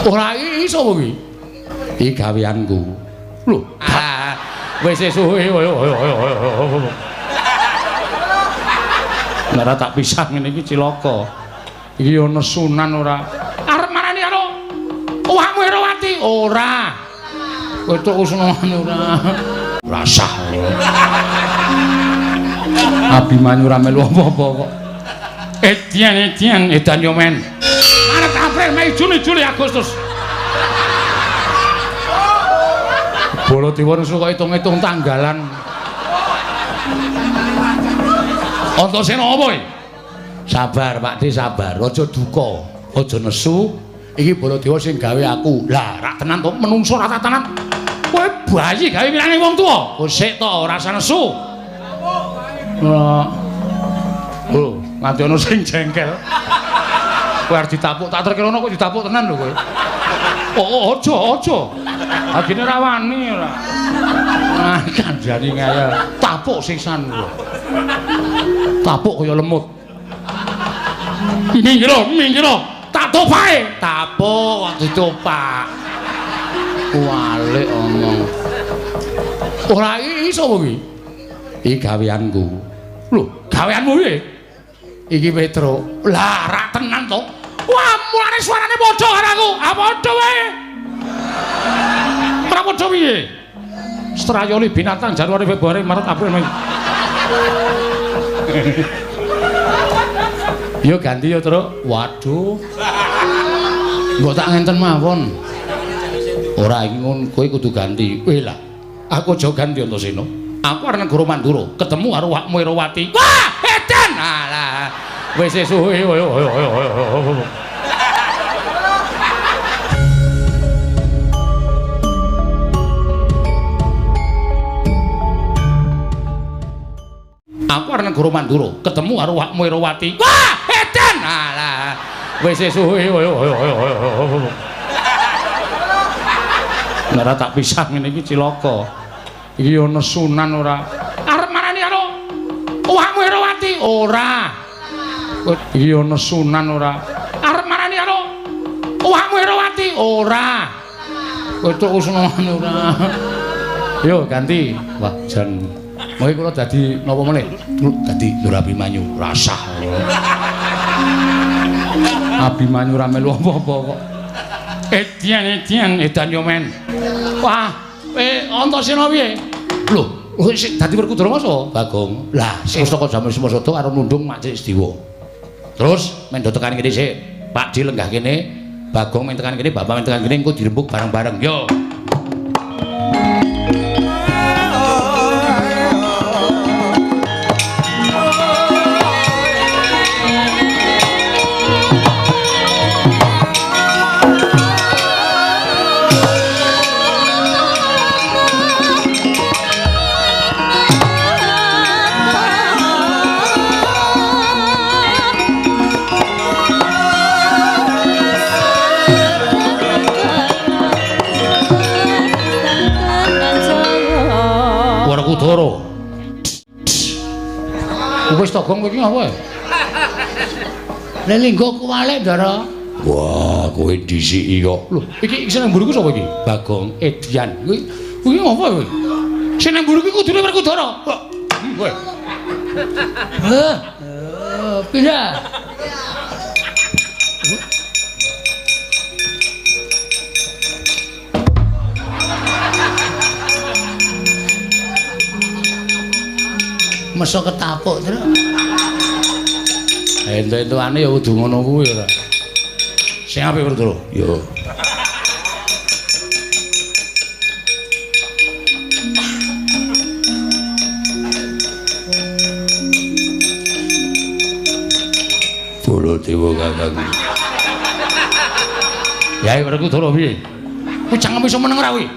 Ora iso kuwi. Iki gaweanku. Lho, wis sesuk. Nek ora tak pisah ngene iki cilaka. Iki yo nesunan ora. Arep marani karo owahmu Herawati? Ora. Wetuk kusenengane ora. Rasah. Abimanyu ora melu apa-apa kok. Edian edian edan yo men. Maret, April, Mei, Juni, Juli, Agustus. Baladewa nesu kok hitung-hitung tanggalan. Antasena apa iki? Sabar Pak De, sabar. Aja duka, aja nesu. Iki Baladewa sing gawe aku. Lah, rak tenan to menungso ora tenan. Kowe bayi gawe milange wong tuwa. Oh sik to, ora usah nesu. Lho, nganti ana sing jengkel. Kowe arep ditapuk, tak terkira kowe ditapuk tenan lho kowe. Oh, aja, aja. Agene ora wani ora. Ah, kandhani ngayal. Tapuk sisan lho. Tapuk kaya lemut. Minggir, minggir. Tak topae. Tapuk kok ditopak. Kuwalik omong. Ora iso kuwi. Iki gaweanku. Lho, gaweanmu piye? Iki Petro. Lah, rak tenan to. Wah, mulane suarane padha karo aku. Ah, padha wae. Ora padha piye? Strayoli binatang Januari, Februari, Maret, April, Mei. Yo ganti yo, Truk. Waduh. Mbok tak ngenten mawon. Ora iki ngono, kowe kudu ganti. Weh lah. Aku aja ganti Antasena. Aku arep negara Mandura, ketemu karo Wakmu Herawati. Wah, edan. Alah. Wis sesuk. Aku arep negara Mandura, ketemu karo Wakmu Herawati. Wah, edan. Alah. Wis sesuk. Nek ora tak pisah ngene iki cilaka. Iki yo nesunan ora. Arep marani karo owahmu Herawati? Ora. Iki yo nesunan ora. Arep marani karo owahmu Herawati? Ora. Wetuk kusenengane ora. Yo ganti. Wah, jan. Mengke kula dadi napa meneh? Dadi Lur Abimanyu. Rasah. Abimanyu ora melu apa-apa kok. Edian edian edan yo men. Wah, Antasena piye? Lho, sik dadi Werkudara masa? Bagong. Lah, sing saka jaman Sumosada karo nundung Mak Cilik Sediwa. Terus mendo tekan kene sik. Pak Di lenggah kene, Bagong men tekan kene, Bapak men tekan kene engko dirembug bareng-bareng. Yo. Werkudara. Wis to gong kowe iki apa? Lah linggo kuwalik, Ndara. Wah, kowe dhisiki kok. Lho, iki sing nang mburiku sapa iki? Bagong Edian. Kuwi kuwi apa kowe? Sing nang mburiku kudune Werkudara. Kowe. Heh. Pindah. Meso ketapuk terus. Entuk-entukane ya kudu ngono kuwi ora. Sing apik Werkudara. Yo. Baladewa kakangku. Ya Werkudara piye? Kowe cangkem iso meneng ora kuwi?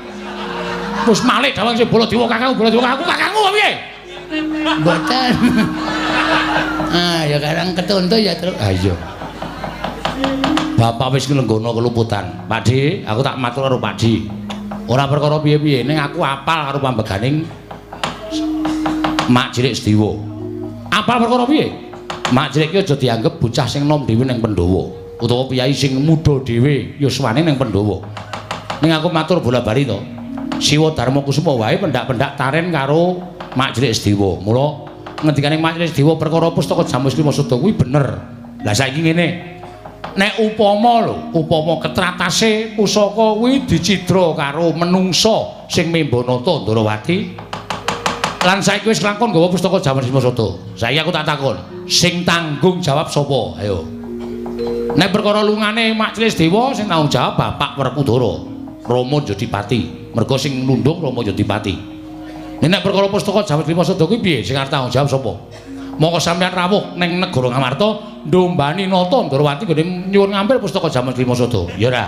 Wis malik dawang sing Baladewa kakangku, Baladewa kakangku, kakangku piye? Mboten. Ah, ya karang ketonto ya, Truk. Ah iya. Bapak wis nglenggono keluputan. Pak Di, aku tak matur karo Pak Di. Ora perkara piye-piye, ning aku apal karo pambeganing Mak Cilik Sediwa. Apal perkara piye? Mak Cilik ki aja dianggep bocah sing nom dhewe ning Pandhawa utawa piyai sing muda dhewe yuswane ning Pandhawa. Ning aku matur bola-bali to. Siwa Darma Kusuma wae pendak-pendak taren karo Mak Cilik Sedewa. Mula ngendikane Mak Cilik Sedewa perkara pustaka Jamus Klima Sada kuwi bener. Lah saiki ngene. Nek upama lho, upama ketratase pusaka kuwi dicidra karo menungsa sing memba nata Ndarawati. Lan saiki wis langkon nggawa pustaka Jamus Klima Sada. Saiki aku tak takon, sing tanggung jawab sapa? Ayo. Nek perkara lungane Mak Cilik Sedewa sing tanggung jawab Bapak Werkudara, Rama Jodipati. Mergo sing nundung Rama Jodipati. Nek perkara pustaka Jamus Klima Sada kuwi piye? Sing arep tanggung jawab sapa? Monggo sampeyan rawuh ning negara Ngamarta ndombani nata Ndarawati nggone nyuwun ngambil pustaka Jamus Klima Sada. Ya ora?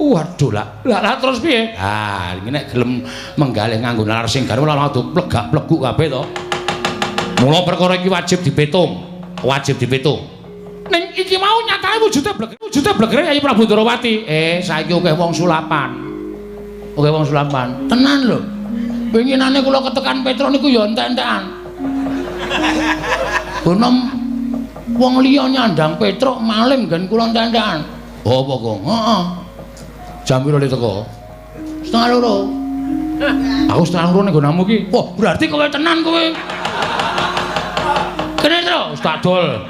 Waduh lah. Lah terus piye? Ah, iki nek gelem menggalih nganggo nalar sing garwa ora plegak-pleguk kabeh to. Mula perkara iki wajib dipetung. Wajib dipetung. Ning iki mau nyatane wujude blegere, wujude blegere Yayi Prabu Ndarawati. Saiki akeh wong sulapan. Akeh wong sulapan. Tenan lho. Winginane kula ketekan Petruk niku ya entek-entekan. Bonom wong liya nyandang Petruk maling nggen kula entek-entekan. Oh, apa kok? Heeh. Jam piro le teko? 1:30. Aku 1:30 ning nggonamu iki. Wah, berarti kowe tenan kowe. Kene, Tru. Wis tak dol.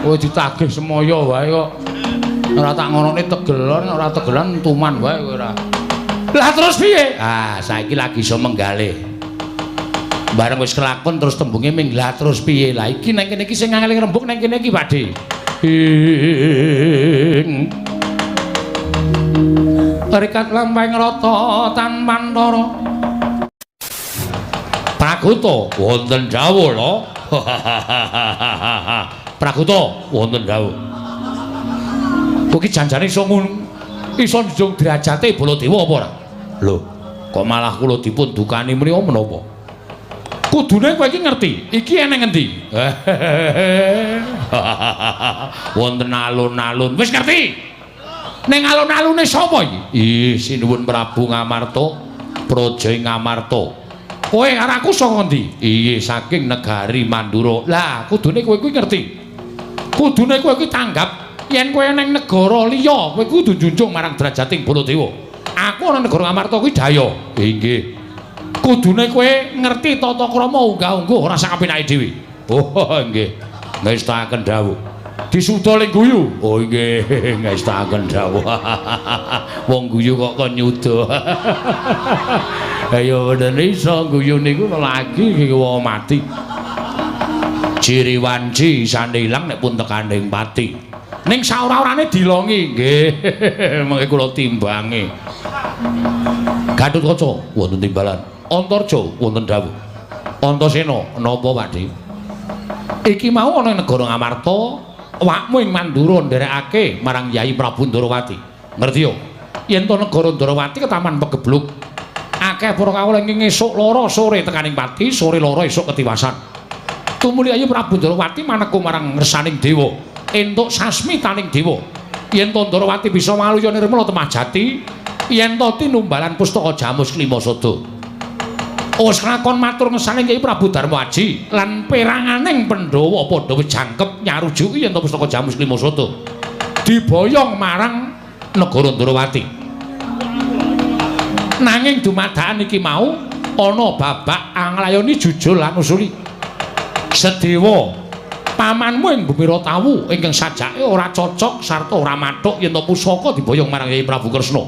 Kowe ditagih semoyo wae kok. Ora tak ngonone tegelan, ora tegelan tuman wae kowe ora. Lah terus piye? Ah, saiki lagi iso menggalih. Bareng wis kelakon terus tembunge ming lah terus piye? Lah iki nang kene iki sing angel rembug nang kene iki, Pakde. Ing Rikat lampahing rata tan pantara. Praguta wonten dawuh lho. Praguta wonten dawuh. Kowe iki janjane iso iso njunjung derajate Baladewa apa ora? Lho, kok malah kula dipun dukani menika menapa? Kudune kowe iki ngerti, iki eneng ngendi? Wonten alun-alun. Wis ngerti? Ning alun-alune sapa iki? Ih, sinuwun Prabu Ngamarta, Praja Ngamarta. Kowe karo aku saka ngendi? Ih, saking negari Mandura. Lah, kudune kowe kuwi ngerti. Kudune kowe kuwi tanggap yen kowe ning negara liya, kowe kudu njunjung marang derajating Baladewa. Aku ana negara Ngamarta kuwi daya. Inggih. Kudune kowe ngerti tata krama unggah-ungguh ora sakapenake dhewe. Oh, nggih. Ngestakaken dawuh. Disuda ling guyu. Oh nggih, ngestakaken dawuh. Wong guyu kok kon nyuda. Ayo bener iso guyu niku lagi iki wong mati. Ciri wanci isane ilang nek pun tekaning pati. Ning saora-orane dilongi nggih. Mengke kula timbangi. Gatotkaca wonten timbalan. Antarja wonten dawuh. Antasena napa Pakde? Iki mau ana ing negara Ngamarta, awakmu ing Mandura nderekake marang Yayi Prabu Ndarawati. Ngerti yo? Yen to negara Ndarawati ketaman pegebluk. Akeh para kawula ing esuk loro sore tekaning pati, sore loro esuk ketiwasan. Tumuli Yayi Prabu Ndarawati maneku marang ngersaning dewa, entuk sasmitaning dewa. Yen to Ndarawati bisa maluya nirmala temah jati, yen to tinumbalan pustaka Jamus Klima Sada. Wis lakon matur ngersane Kyai Prabu Darma Aji lan peranganing Pandhawa padha wis jangkep nyarujuki yen to pustaka Jamus Klima Sada diboyong marang negara Ndarawati. Nanging dumadakan iki mau ana babak anglayoni jujul lan usuli. Sedewa pamanmu ing Bumi Ratawu ingkang sajake ora cocok sarta ora mathuk yen to pusaka diboyong marang Kyai Prabu Kresna.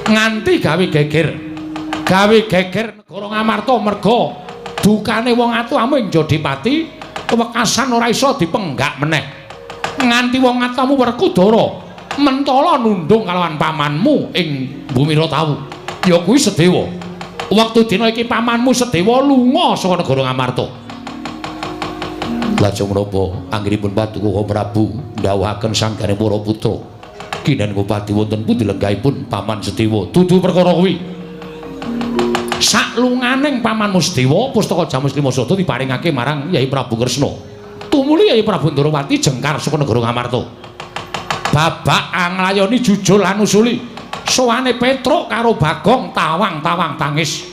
Nganti gawe geger. Gawe geger negara Ngamarta merga dukane wong atuamu ing Jodipati wekasan ora iso dipenggak meneh. Nganti wong atuamu Werkudara mentala nundung kalawan pamanmu ing Bumi Ratawu. Ya kuwi Sedewa. Wektu dina iki pamanmu Sedewa lunga saka negara Ngamarta. Lajeng menapa anggenipun Paduka Prabu ndhawuhaken sanggane para putra. Kinen Bupati wonten pundi lenggahipun paman Sedewa? Dudu perkara kuwi. Saklunganing pamanmu Sedewa pustaka Jamus Klima Sada diparingake marang Yayi Prabu Kresna. Tumuli Yayi Prabu Ndarawati jengkar saka negara Ngamarta. Babak anglayoni jujul lan usuli. Sowane Petruk karo Bagong tawang-tawang tangis.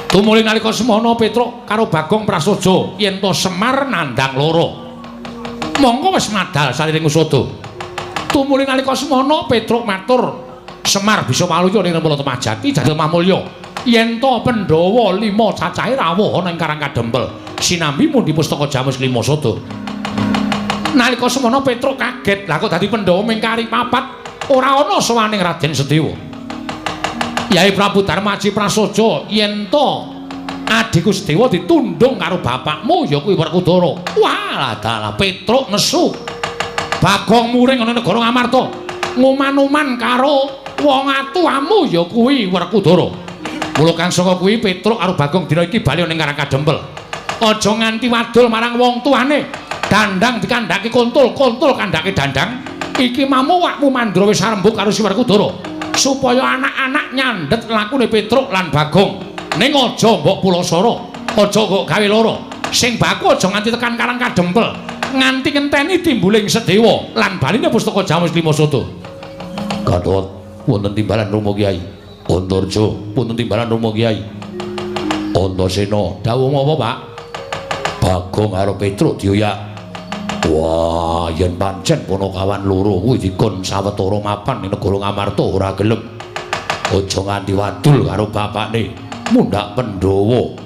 Tumuli nalika semono Petruk karo Bagong prasaja yen to Semar nandhang loro. Mongko wis madal saliring usada. Tumuli nalika semono Petruk matur, Semar bisa waluya ning Rempala Temah Jati jadel mamulya. Yen to Pandhawa 5 cacahe rawuh ana ing Karang Kadempel sinambi mundi pustaka Jamus Klima Sada. Nalika semono Petruk kaget, lah kok dadi Pandhawa ming kari papat, ora ana sowaning Raden Sedewa. Yai Prabu Darmaji prasaja yen to adhiku Sedewa ditundung karo bapakmu ya kuwi Werkudara. Wah, dalah Petruk nesu. Bagong muring ana negara Ngamarta, nguman-uman karo wong atuamu ya kuwi Werkudara. Mula kang saka kuwi Petruk karo Bagong dina iki bali ning Karang Kadempel. Aja nganti wadul marang wong tuane. Dandang dikandhake kontul, kontul kandhake dandang. Iki mamu wakmu Mandra wis arembug karo si Werkudara supaya anak-anak nyandhet lakune Petruk lan Bagong. Ning aja mbok pulasara, aja kok gawe lara. Sing baku aja nganti tekan Karang Kadempel, nganti ngenteni timbuling Sedewa lan baline pustaka Jamus Klima Sada. Gatot wonten timbalan Rama Kyai. Antarja wonten timbalan Rama Kyai. Antasena dawuh apa, Pak? Bagong karo Petruk dioyak. Wah, yen pancen panakawan loro kuwi dikon sawetara mapan ning negara Ngamarta ora gelem. Aja nganti wadul karo bapakne, mundhak Pandhawa.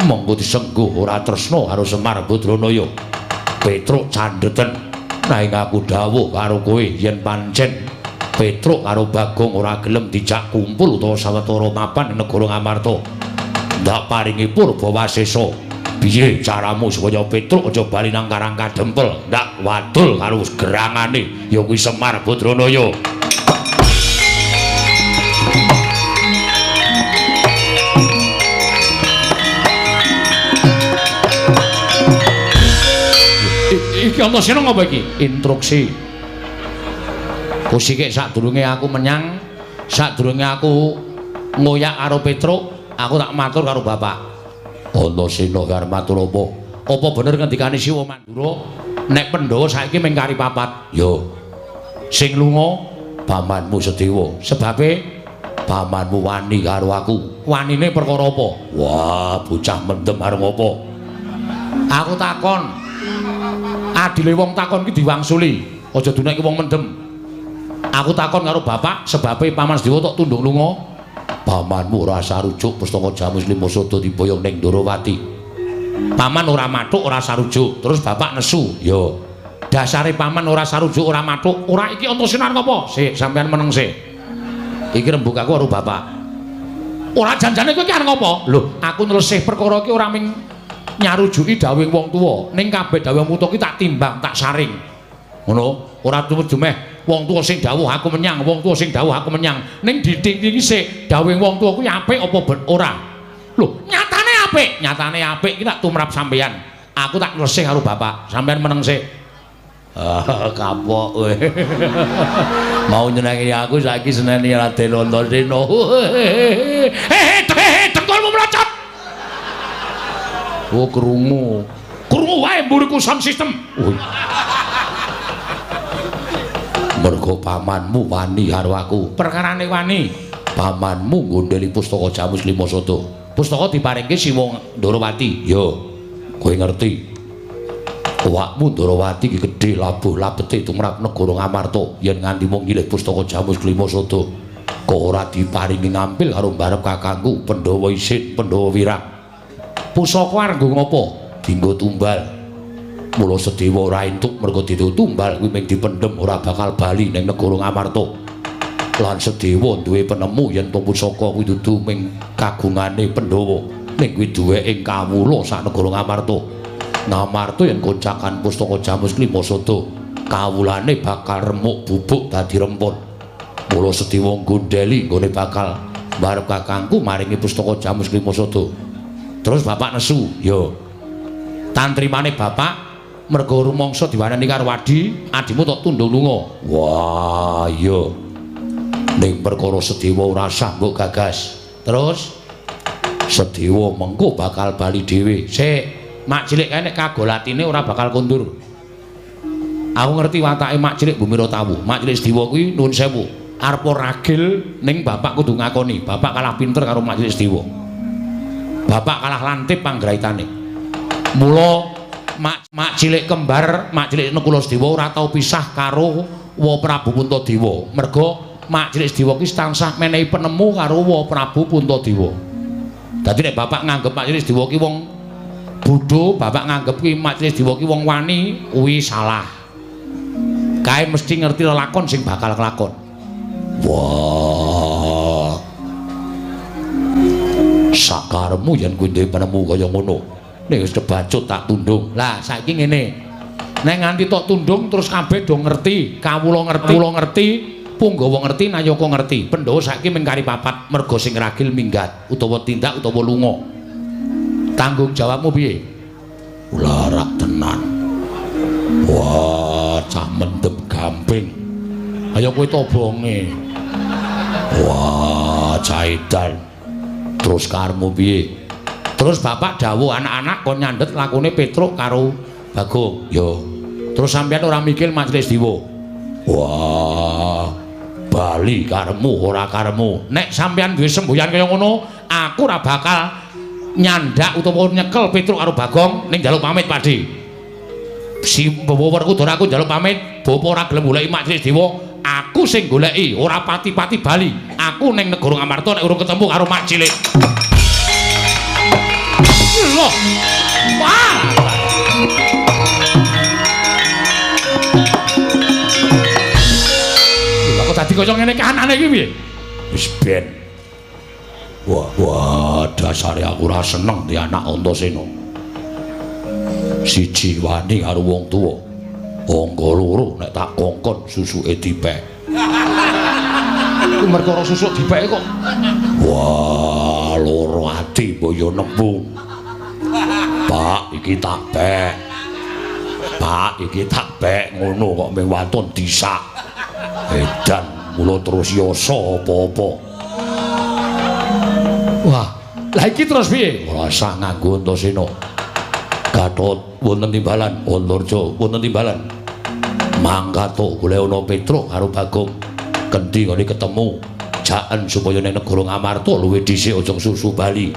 Monggo disengguh ora tresna karo Semar Badranaya. Petruk candheten. Nanging aku dawuh karo kowe yen pancen Petruk karo Bagong ora gelem dijak kumpul utawa sawetara mapan ning negara Ngamarta. Ndak paringi purba wasesa. Piye caramu supaya Petruk aja bali nang Karang Kadempel, ndak wadul karo gerangane ya kuwi Semar Badranaya. Iki Antasena ngapa iki? Instruksi. Kusike sadurunge aku menyang, sadurunge aku ngoyak karo Petruk, aku tak matur karo bapak. Antasena arep matur apa? Apa bener ngendikane Siwa Mandura nek Pandhawa saiki mung kari papat? Ya. Sing lunga pamanmu Sedewa. Sebabe pamanmu wani karo aku. Wanine perkara apa? Wah, bocah mendem arep apa? Aku takon. Adile wong takon ki diwangsuli. Aja dunekke wong mendem. Aku takon karo bapak sebabe paman Sedewa tok tundung lunga. Pamanmu ora sarujuk pustaka Jamus Lima Sada diboyong ning Ndorowati. Paman ora mathuk ora sarujuk, terus bapak nesu. Ya. Dasare paman ora sarujuk ora mathuk, ora iki Antasena arep apa? Sik, sampean meneng sik. Iki rembug aku karo bapak. Ora janjane kowe iki arep ngopo? Lho, aku nylesih perkara iki ora ming nyarujuki dawuhing wong tuwa, ning kabeh dawuh wong tuwa ki tak timbang, tak saring. Ngono, ora dumeh wong tuwa sing dawuh aku menyang, wong tuwa sing dawuh aku menyang. Ning ditingi sik dawuhing wong tuwa kuwi apik apa ora? Lho, nyatane apik, nyatane apik iki tak tumrap sampeyan. Aku tak nglesih karo bapak, sampeyan meneng sik. Ah, kapok kowe. Mau nyenengi aku saiki seneni Raden Antasena. Hehe, dengkulmu mlocot. Oh, krungu. Krungu wae mburiku sound system. Oh. Mergo pamanmu wani karo aku. Perkarane wani. Pamanmu nggondheli pustaka Jamus Lima Sada. Pustaka diparingke Siwa Ndorowati. Ya, kowe ngerti. Awakmu Ndorowati iki gedhe labuh labete tumrap negara Ngamarta. Yen nganti mung nyilih pustaka Jamus Lima Sada, kok ora diparingi ngampil karo mbarep kakangku Pandhawa Isin, Pandhawa Wirang. Pusaka arep nggo ngopo? Dinggo tumbal. Mula Sedewa ora entuk mergo ditumbal kuwi mung dipendhem ora bakal bali ning negara Ngamarta. Lan Sedewa duwe penemu yen to pusaka kuwi dudu mung kagungane Pandhawa, ning kuwi duweke kawula sak negara Ngamarta. Ngamarta yen koncakan pustaka Jamus Klima Sada, kawulane bakal remuk bubuk dadi rempon. Mula Sedewa nggondheli nggone bakal mbarep kakangku maringi pustaka Jamus Klima Sada. Terus bapak nesu, ya. Tantrimane bapak mergo rumangsa diwaneni karo adi, adimu tok tundung lunga. Wah, iya. Ning perkara Sedewa ora sah mbok gagas. Terus Sedewa mengko bakal bali dhewe. Sik, mak cilik kae nek kagolatine ora bakal kondur. Aku ngerti watake mak cilik Bumira Tawu. Mak cilik Sedewa kuwi nuwun sewu, arep ragil ning bapak kudu ngakoni, bapak kalah pinter karo mak cilik Sedewa. Bapak kalah lantip panggraitane. Mula Mak cilik kembar, mak cilik Nakula Sedewa ora tau pisah karo Wa Prabu Puntadewa. Merga mak cilik Sedewa ki tansah menehi penemu karo Wa Prabu Puntadewa. Dadi nek bapak nganggep mak cilik Sedewa ki wong bodho, bapak nganggep ki mak cilik Sedewa ki wong wani, kuwi salah. Kae mesti ngerti lelakon sing bakal kelakon. Wah. Sakaremu yen kuwi duwe penemu kaya ngono. Nek wis kebacut tak tundung. Lah saiki ngene. Nek nganti tok tundung terus kabeh do ngerti, kawula ngerti, kula ngerti, punggawa ngerti, nayaka ngerti. Pandhawa saiki mung kari papat merga sing ragil minggat utawa tindak utawa lunga. Tanggung jawabmu piye? Larak tenan. Wah, cah mendem gamping. Ayo kowe tobonge. Wah, cah edan. Terus karmu piye? Terus bapak dawuh anak-anak kon nyandhet lakone Petruk karo Bagong. Yo. Terus sampeyan ora mikir Majelis Dewa. Wah, bali karemu ora karemu. Nek sampeyan duwe semboyan kaya ngono, aku ora bakal nyandak utawa nyekel Petruk karo Bagong ning njaluk pamit, Pakde. Si Bapak Werkudara aku njaluk pamit, bapa ora gelem goleki Majelis Dewa, aku sing goleki, ora pati-pati bali. Aku ning negara Ngamarta nek urung ketemu karo mak cilik. Loh. Wah. Lha kok dadi kaya ngene kahanane iki piye? Wis ben. Wah, wah, dasare aku ora seneng di anak Antasena. Siji wani karo wong tuwa. Angka loro nek tak kongkon susuke dipek. Ku merkara susuk dipeke kok. Wah, loro ati boyo nembung. Pak, iki tak pek. Pak, iki tak pek ngono kok mung waton disak. Edan mula terus yasa apa-apa. Wah, lah iki terus piye? Ora usah nganggo Antasena. Gatot wonten timbalan, Antarja wonten timbalan. Mangkato golek ana Petruk karo Bagong. Kendi ngene ketemu. Jaen supaya ning negara Ngamarta luwih dhisik aja susu bali.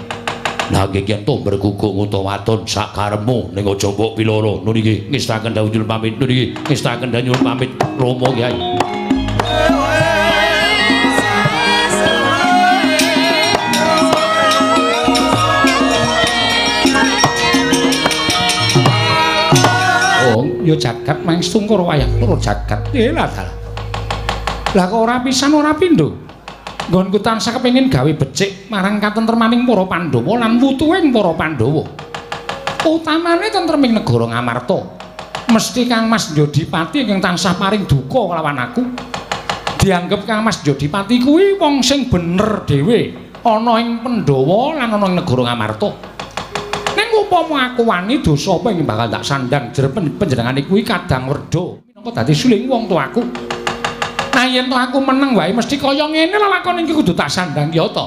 Lah nggih yen to bergugung utawa wadon sak karepmu ning aja mbok piloro. Nun iki ngestaken dawuh nyuwun pamit. Nun iki ngestaken dawuh nyuwun pamit Rama Kyai. Oh, ya jagat mangstungkur wayah loro jagat. Lah dalah. Lah kok ora pisan ora pindho. Nggonku tansah kepengin gawe becik marang katentremaning para Pandhawa lan wutuhing para Pandhawa. Utamane tentreming negara Ngamarta. Mesti Kang Mas Jodipati ingkang tansah paring duka kelawan aku. Dianggep Kang Mas Jodipati kuwi wong sing bener dhewe ana ing Pandhawa lan ana ing negara Ngamarta. Ning upama aku wani dosa apa ing bakal tak sandang jer panjenengane kuwi kadang werda minangka dadi suling wong tuaku. Nah yen to aku meneng wae mesti kaya ngene lelakon iki kudu tak sandang ya to.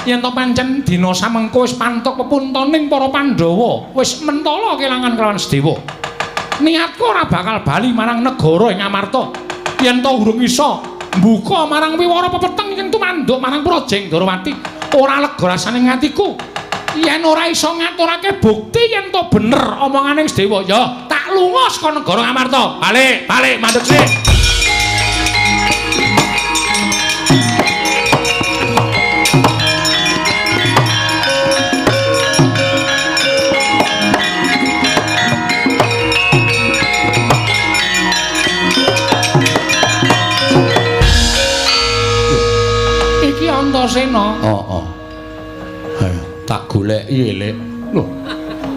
Yen to pancen dina samengko wis pantuk pepuntoning para Pandhawa, wis mentala kelangan kelawan Sedewa. Niatku ora bakal bali marang negara ing Amarta. Yen to urung iso mbuka marang wiwara pepeteng ing tumanduk marang Prajeng Darawati, ora lega rasane atiku. Yen ora iso ngaturake bukti yen to bener omongane Sedewa, ya tak lunga saka negara Amarta. Balik, balik mandek sik. Antasena. Heeh. Tak goleki, Lek. Lho,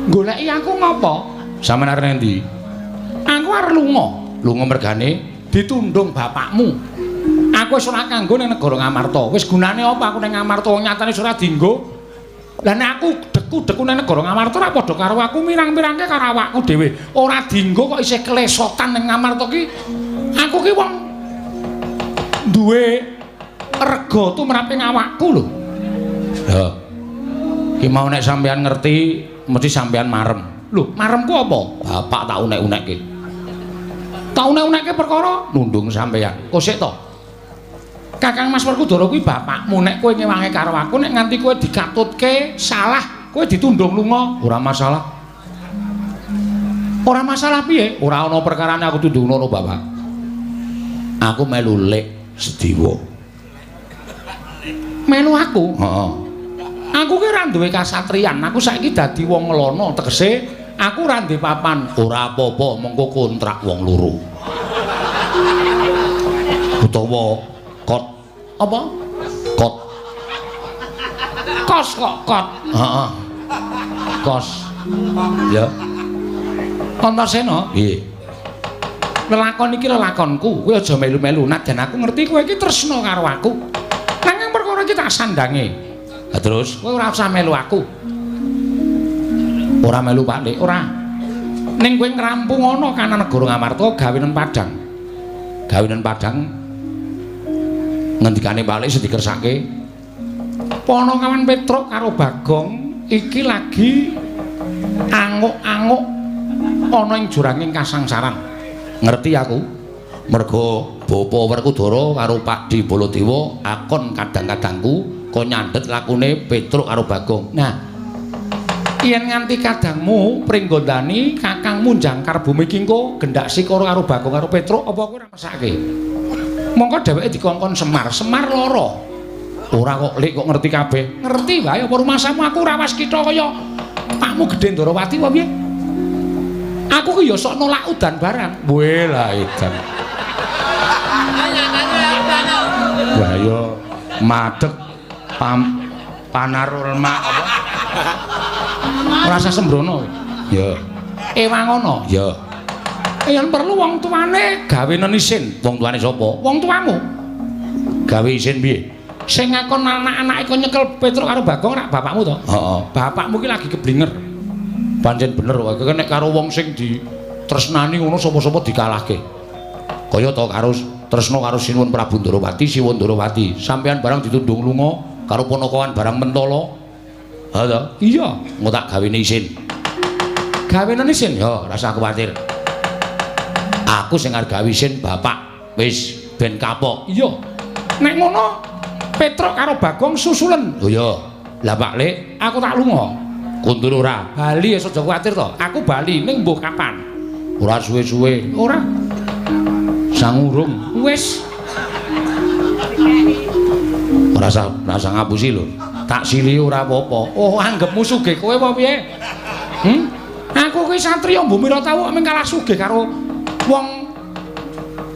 goleki aku ngopo? Sampeyan arep endi? Aku arep lunga. Lunga mergane ditundung bapakmu. Aku wis ora kanggo ning negara Ngamarta. Wis gunane apa aku ning Ngamarta nyatane wis ora dienggo. Lah nek aku deku-deku ning negara Ngamarta ora padha karo aku mirang-mirangke karo awakku dhewe. Ora dienggo kok isih kelesotan ning Ngamarta ki. Aku ki wong duwe rega tumraping awakku lho. Ya. Ki mau nek sampean ngerti mesti sampean marem. Lho, maremku apa? Bapak tak unek-unekke. Tak unek-unekke perkara nundung sampean. Kok sik to? Kakang Mas Werkudara kuwi bapakmu, nek kowe ngewangi karo aku nek nganti kowe dikatutke salah, kowe ditundung lunga, ora masalah. Ora masalah piye? Ora ana perkarane aku tundung ngono, Bapak. Aku melu Lek Sediwa. Melu aku? Heeh. Aku ki ora duwe kasatriyan, aku saiki dadi wong ngelono, tegese aku ora duwe papan. Ora apa-apa, mengko kontrak wong loro. Utawa kot. Apa? Kot. Kos kok kot. Heeh. Kos. Ya. Antasena? Nggih. Lelakon iki lelakonku, kowe aja melu-melu. Najan aku ngerti kowe iki tresna karo aku. Nanging perkara iki tak sandange. Lah terus kowe ora usah melu aku. Ora melu Pak Lik, ora. Ning kowe ngrampung ana kana negara Ngamarta gawenen padhang. Gawenen padhang ngendikane Pak Lik sing dikersake Panakawan Petruk karo Bagong iki lagi anguk-anguk ana ing juranging kasangsaran. Ngerti aku. Mergo Bapa Werkudara karo Pakdhe Baladewa akon kadang-kadangku kon nyandhet lakune Petruk karo Bagong. Nah, yen nganti kadangmu Pringgondani kakangmu jangkar bumi iki engko gendak sikara karo Bagong karo Petruk apa kowe ora mesake? Mongko dheweke dikongkon Semar, Semar lara. Ora kok Lik kok ngerti kabeh. Ngerti wae apa rumasamu aku ora waskita kaya pakmu gedhe Ndorowati apa piye? Aku ki ya sok nolak udan barang. Weh lah edan. Wah ya madeg panarulma apa? Ora usah sembrono. Ya. Ewangono. Ya. Yen perlu wong tuane gawenen isin. Wong tuane sapa? Wong tuamu. Gawe isin piye? Sing ngakon anak-anake kon nyekel Petruk karo Bagong rak bapakmu to? Heeh. Bapakmu ki lagi keblinger. Pancen bener kowe nek karo wong sing ditresnani ngono sapa-sapa dikalahke. Kaya to karo tresna karo Sinuwun Prabu Ndorowati, Siwun Ndorowati. Sampeyan barang ditundung lunga karo ponokawan barang mentala. Ha to? Iya, engko tak gawene isin. Gawene isin? Ya, rasa kuwatir. Aku sing arep gawe isin bapak. Wis ben kapok. Iya. Nek ngono Petruk karo Bagong susulen. Oh iya. Lah Pak Lik, aku tak lunga. Kundur ora? Bali aja kuwatir to. Aku bali ning mbuh kapan? Ora suwe-suwe. Ora. Sangurung. Wis. Ora usah ngapusi lho. Tak sili ora apa-apa. Oh, anggepmu sugih kowe apa piye? Aku kuwi satriya mbumi ora tau mung kalah sugih karo wong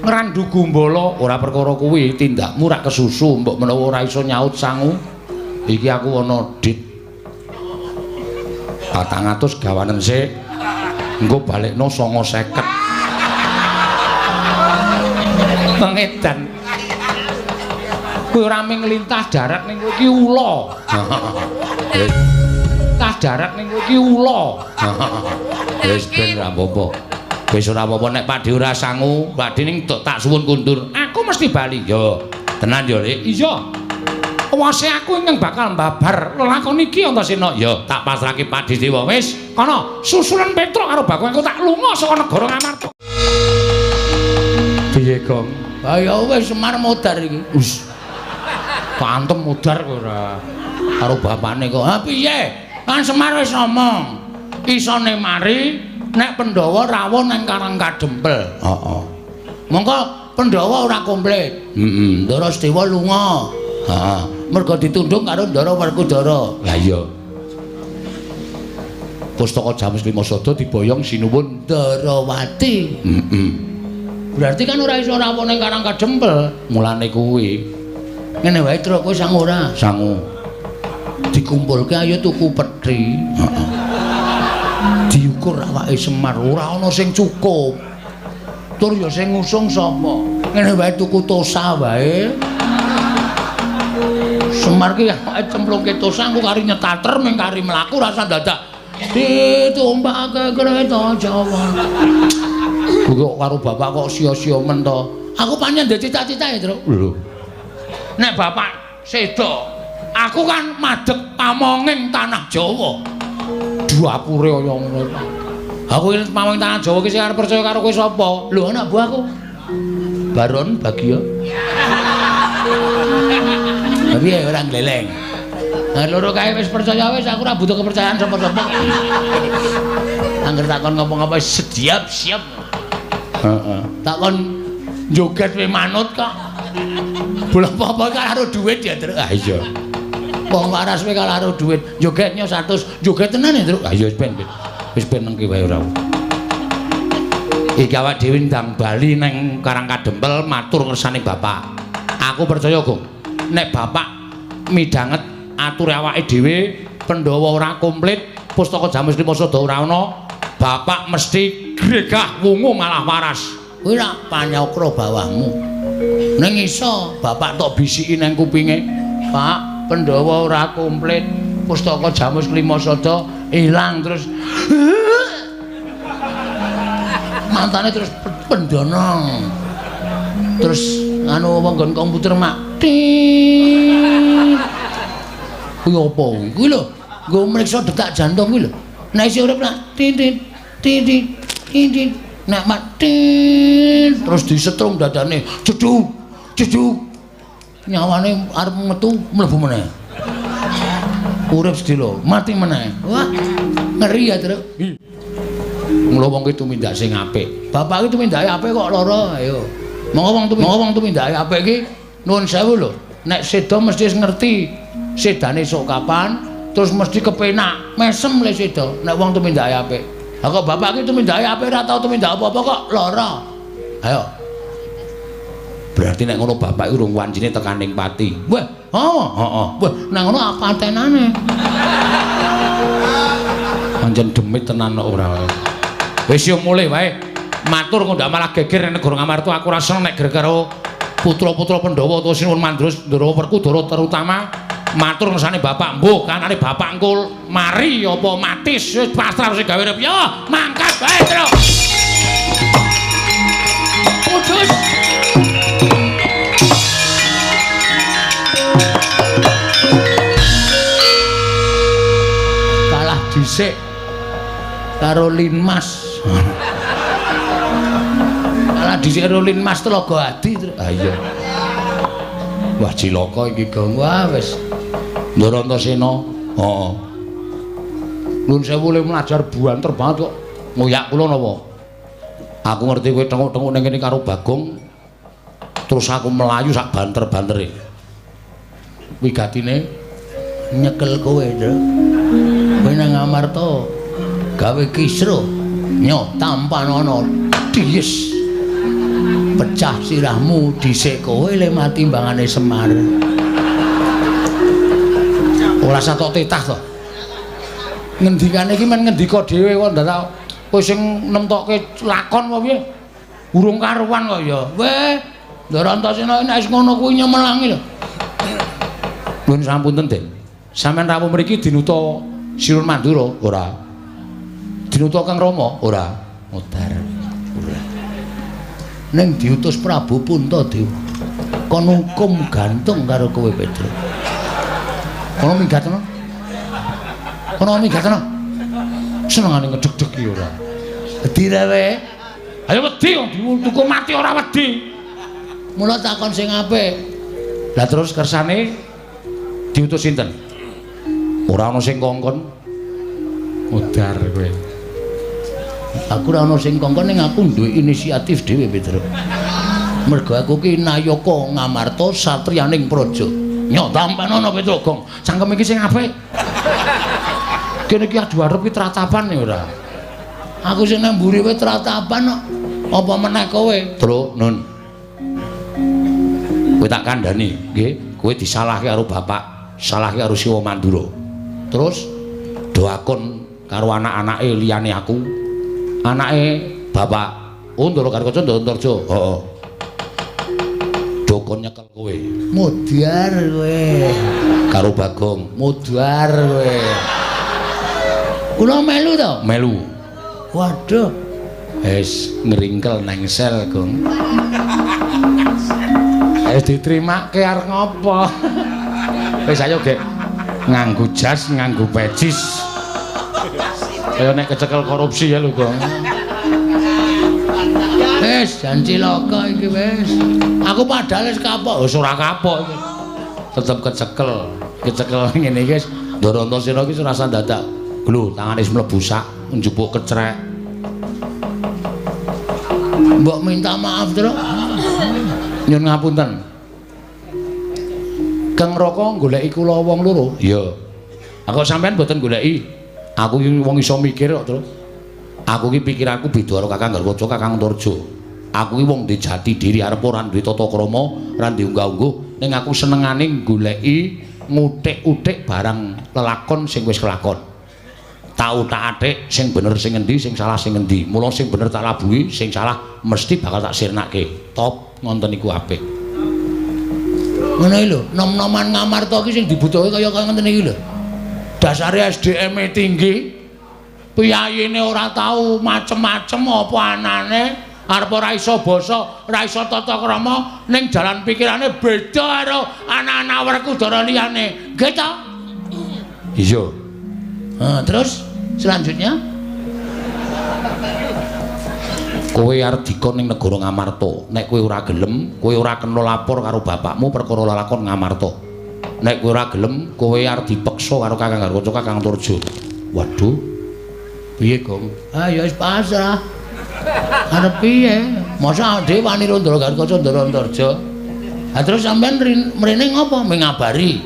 ngrandu gumbala. Ora perkara kuwi, tindakmu rak kesusu mbok menawa ora iso nyaut sangu. Iki aku ana dit 400 gawanen sik. Engko balekno 950. Pengedan. Kowe ora mung lintah darat ning kowe iki ula. Lintah darat ning kowe iki ula. Wis ben ora apa-apa. Wis ora apa-apa nek Pakdhe ora sangu, Pakdhe ning tak suwun kundur. Aku mesti bali. Yo, tenan yo, Lik. Iya. Wase aku ingkang bakal mbabar lelakon iki Antasena. Ya, tak pasrahke Pakdhe Dewa. Wis, kono susulan Petruk karo Bagong aku tak lunga saka negara Ngamarta. Piye, Gong? Ha ya wis Semar modar iki. Wis. Pantem modar kowe ora. Karo bapakne kok. Ha piye? Kan Semar wis ngomong. Isone mari nek Pandhawa rawuh nang Karang Kadempel. Heeh. Mongko Pandhawa ora komplit. Heeh. Ndara Sedewa lunga. Heeh. Mergo ditundung karo Ndara Werkudara. Lah iya. Pustaka Jamus Lima Sada diboyong Sinuwun Ndarawati. Heeh. Berarti kan ora iso rawuh ning Karang Kadempel. Mulane kuwi. Ngene wae Truk, kowe sangu ora? Sangu. Dikumpulke ayo tuku peti. Heeh. Diukur awake Semar ora ana sing cukup. Tur ya sing ngusung sapa? Ngene wae tuku tosa wae. Semar ki awake cemplungke tosa engko kari nyetater ming kari mlaku rasa dadak ditumpake kereta Jawa. Kok karo bapak kok sia-sia men to. Aku pancen ndek cita-cita ya, Truk. Lho. Nek bapak sedo, aku kan madhep pamonging tanah Jawa. Dapure kaya ngono. Aku iki pamonging tanah Jawa iki sing arep percaya karo kowe sapa? Lho anak buahku. Baron Bagio. Tapi ya ora gleleng. Nah loro kae wis percaya wis, aku ora butuh kepercayaan sapa-sapa. Angger takon ngopo-ngopo sediap siap. Heeh. Takon joget we manut kok. Bola apa-apa karo duit ya, Truk. Ah iya. Wong waras we karo duit. Jogetnya 100, joget tenan ya, Truk. Ah iya wis ben. Wis ben nengki wae ora. Iki awak dhewe ndang bali nang Karang Kadempel matur ngersane bapak. Aku percaya, Gong. Nek bapak midhanget ature awake dhewe, Pandhawa ora komplit, pustaka Jamus Lima Sada ora ana, bapak mesti gregah wungu malah waras. Kuwi rak panyakra bawahmu. Ning iso bapak tok bisiki nang kupinge, Pak, Pandhawa ora komplit, pustaka Jamus Lima Sada ilang terus. Mantane terus pendana. Terus anu wong nggon komputer mak. Kuwi apa? Kuwi lho, nggo mriksa detak jantung kuwi lho. Nek isih urip nak tin tin tin tin tin nek mati terus disetrum dadane jeduk jeduk nyawane arep metu mlebu meneh. Urip sedelo, mati meneh. Wah, ngeri ya, Truk. Mula wong ki tumindak sing apik. Bapak ki tumindake apik kok lara, ayo. Monggo wong tumindake apik ki nuwun sewu lho. Nek seda mesti ngerti sedane esuk kapan, terus mesti kepenak, mesem le seda nek wong tumindake apik. Lah kok bapak ki tumindake apik ora tau tumindak apa-apa kok lara. Ayo. Berarti nek ngono bapak iki urung wancine tekaning pati. Wah, oh, heeh. Wah, nek ngono apatenane. Pancen demit tenan kok ora. Wis yo mulih wae. Matur kok ndak malah geger nek negara Ngamarta aku ora seneng nek geger karo putra-putra Pandhawa utawa Sinuwun Mandura Ndara Werkudara terutama matur ngersane bapak mbuh kanane bapak engko mari apa mati wis pasrah sing gawe urip yo mangkat wae Truk. Kudus. Kalah dhisik karo Linmas. Kalah dhisik karo Linmas Telaga Adi. Ah iya. Wah cilaka iki Gong. Wah wis. Ndara Antasena. Heeh. Nuwun sewu le mlajar buanter banget kok. Ngoyak kula napa? Aku ngerti kowe tenguk-tenguk ning kene karo Bagong. Terus aku melayu sak banter-bantere. Wigatine nyekel kowe, Truk. Kowe nang Ngamarta gawe kisruh nyo tampanono dies. Pecah sirahmu dhisik kowe le mati timbangane Semar. Ora satok titah to. Ngendikane iki men ngendika dhewe kok ndak kowe sing nemtokke lakon apa piye? Urung karuan kok ya. Weh, Ndara Antasena nek wis ngono kuwi nyemelangi lho. Nuwun sampunten, Den. Sampeyan rawuh mriki dinuta Sinuwun Mandura? Ora. Dinuta Kang Rama? Ora. Modar. Ora. Ning diutus Prabu Puntadewa. Kon hukum gantung karo kowe, Petruk. Kono minggat ana. Kono minggat ana. Senengane ngedeg-deg ora. Wedi ra kowe? Ayo wedi wong dihukum mati ora wedi. Mula takon sing apik. Lah terus kersane diutus sinten? Ora ana sing kongkon. Modar kowe. Aku ora ana sing kongkon ning aku duwe inisiatif dhewe, Petruk. Mergo aku ki nayaka Ngamarta satriyaning praja. Nyo tampanono Petruk Gong. Cangkem iki sing apik. Kene iki adu arep ki tratapan ya ora. Aku sing nang mburi wae tratapan kok. Apa meneh kowe? Truk, Nun. Kowe tak kandhani, nggih. Kowe disalahke karo bapak, salahke karo Siwa Mandura. Terus doakon karo anak-anake liyane aku. Anake bapak, oh Ndara Garkaca Ndara Antarja. Heeh. Dokon nyekel kowe. Modar kowe. Karo Bagong, modar kowe. Kula melu to? Melu. Waduh. Wis ngringkel nang sel, Gong. Wis ditrimake arep ngopo? Wis ayo, Gek. Nganggo jas, nganggo pecis. Kaya nek kecekel korupsi ya lho, Gong. Wis jan cilaka iki wis. Aku padahal wis kapok. Wis ora kapok iki. Tetep kecekel. Kecekel ngene iki wis Ndara Antasena iki ora usah dadak. Lho, tangane wis mlebu sak njupuk kecrek. Mbok minta maaf, Truk. Nyun ngapunten. Kang Raka goleki kula wong loro. Iya. Aku sampean mboten goleki. Aku iki wong iso mikir kok, Truk. Aku iki pikiranku beda karo Kakang Garwaca, Kakang Antarja. Aku iki wong duwe jati diri, arep ora duwe tata krama, ora duwe unggah-ungguh, ning aku senengane goleki ngutik-utik barang lelakon sing wis kelakon. Tak utak-atik sing bener sing endi, sing salah sing endi. Mula sing bener tak labuhi, sing salah mesti bakal tak sirnake. Top ngonten iku apik. Ngono iki lho, nom-noman Ngamarta iki sing dibutuhke kaya ngenten iki lho. Dasare SDM-e tinggi, piyayine ora tau macem-macem apa anane, arep ora iso basa, ora iso tata krama, ning jalan pikirane beda karo anak-anak Werkudara liyane. Nggih ta? Iya. Nah, terus selanjutnya kowe arep dikon ning negara Ngamarta. Nek kowe ora gelem, kowe ora kena lapor karo bapakmu perkara lelakon Ngamarta. Nek kowe ora gelem, kowe arep dipeksa karo Kakang Garwaca, Kakang Antarja. Waduh. Piye, Gong? Ah ya wis pasrah. Arep piye? Masa dhewe wani karo Ndara Garwaca, Ndara Antarja. Ha terus sampean mrene ngopo? Mengabari.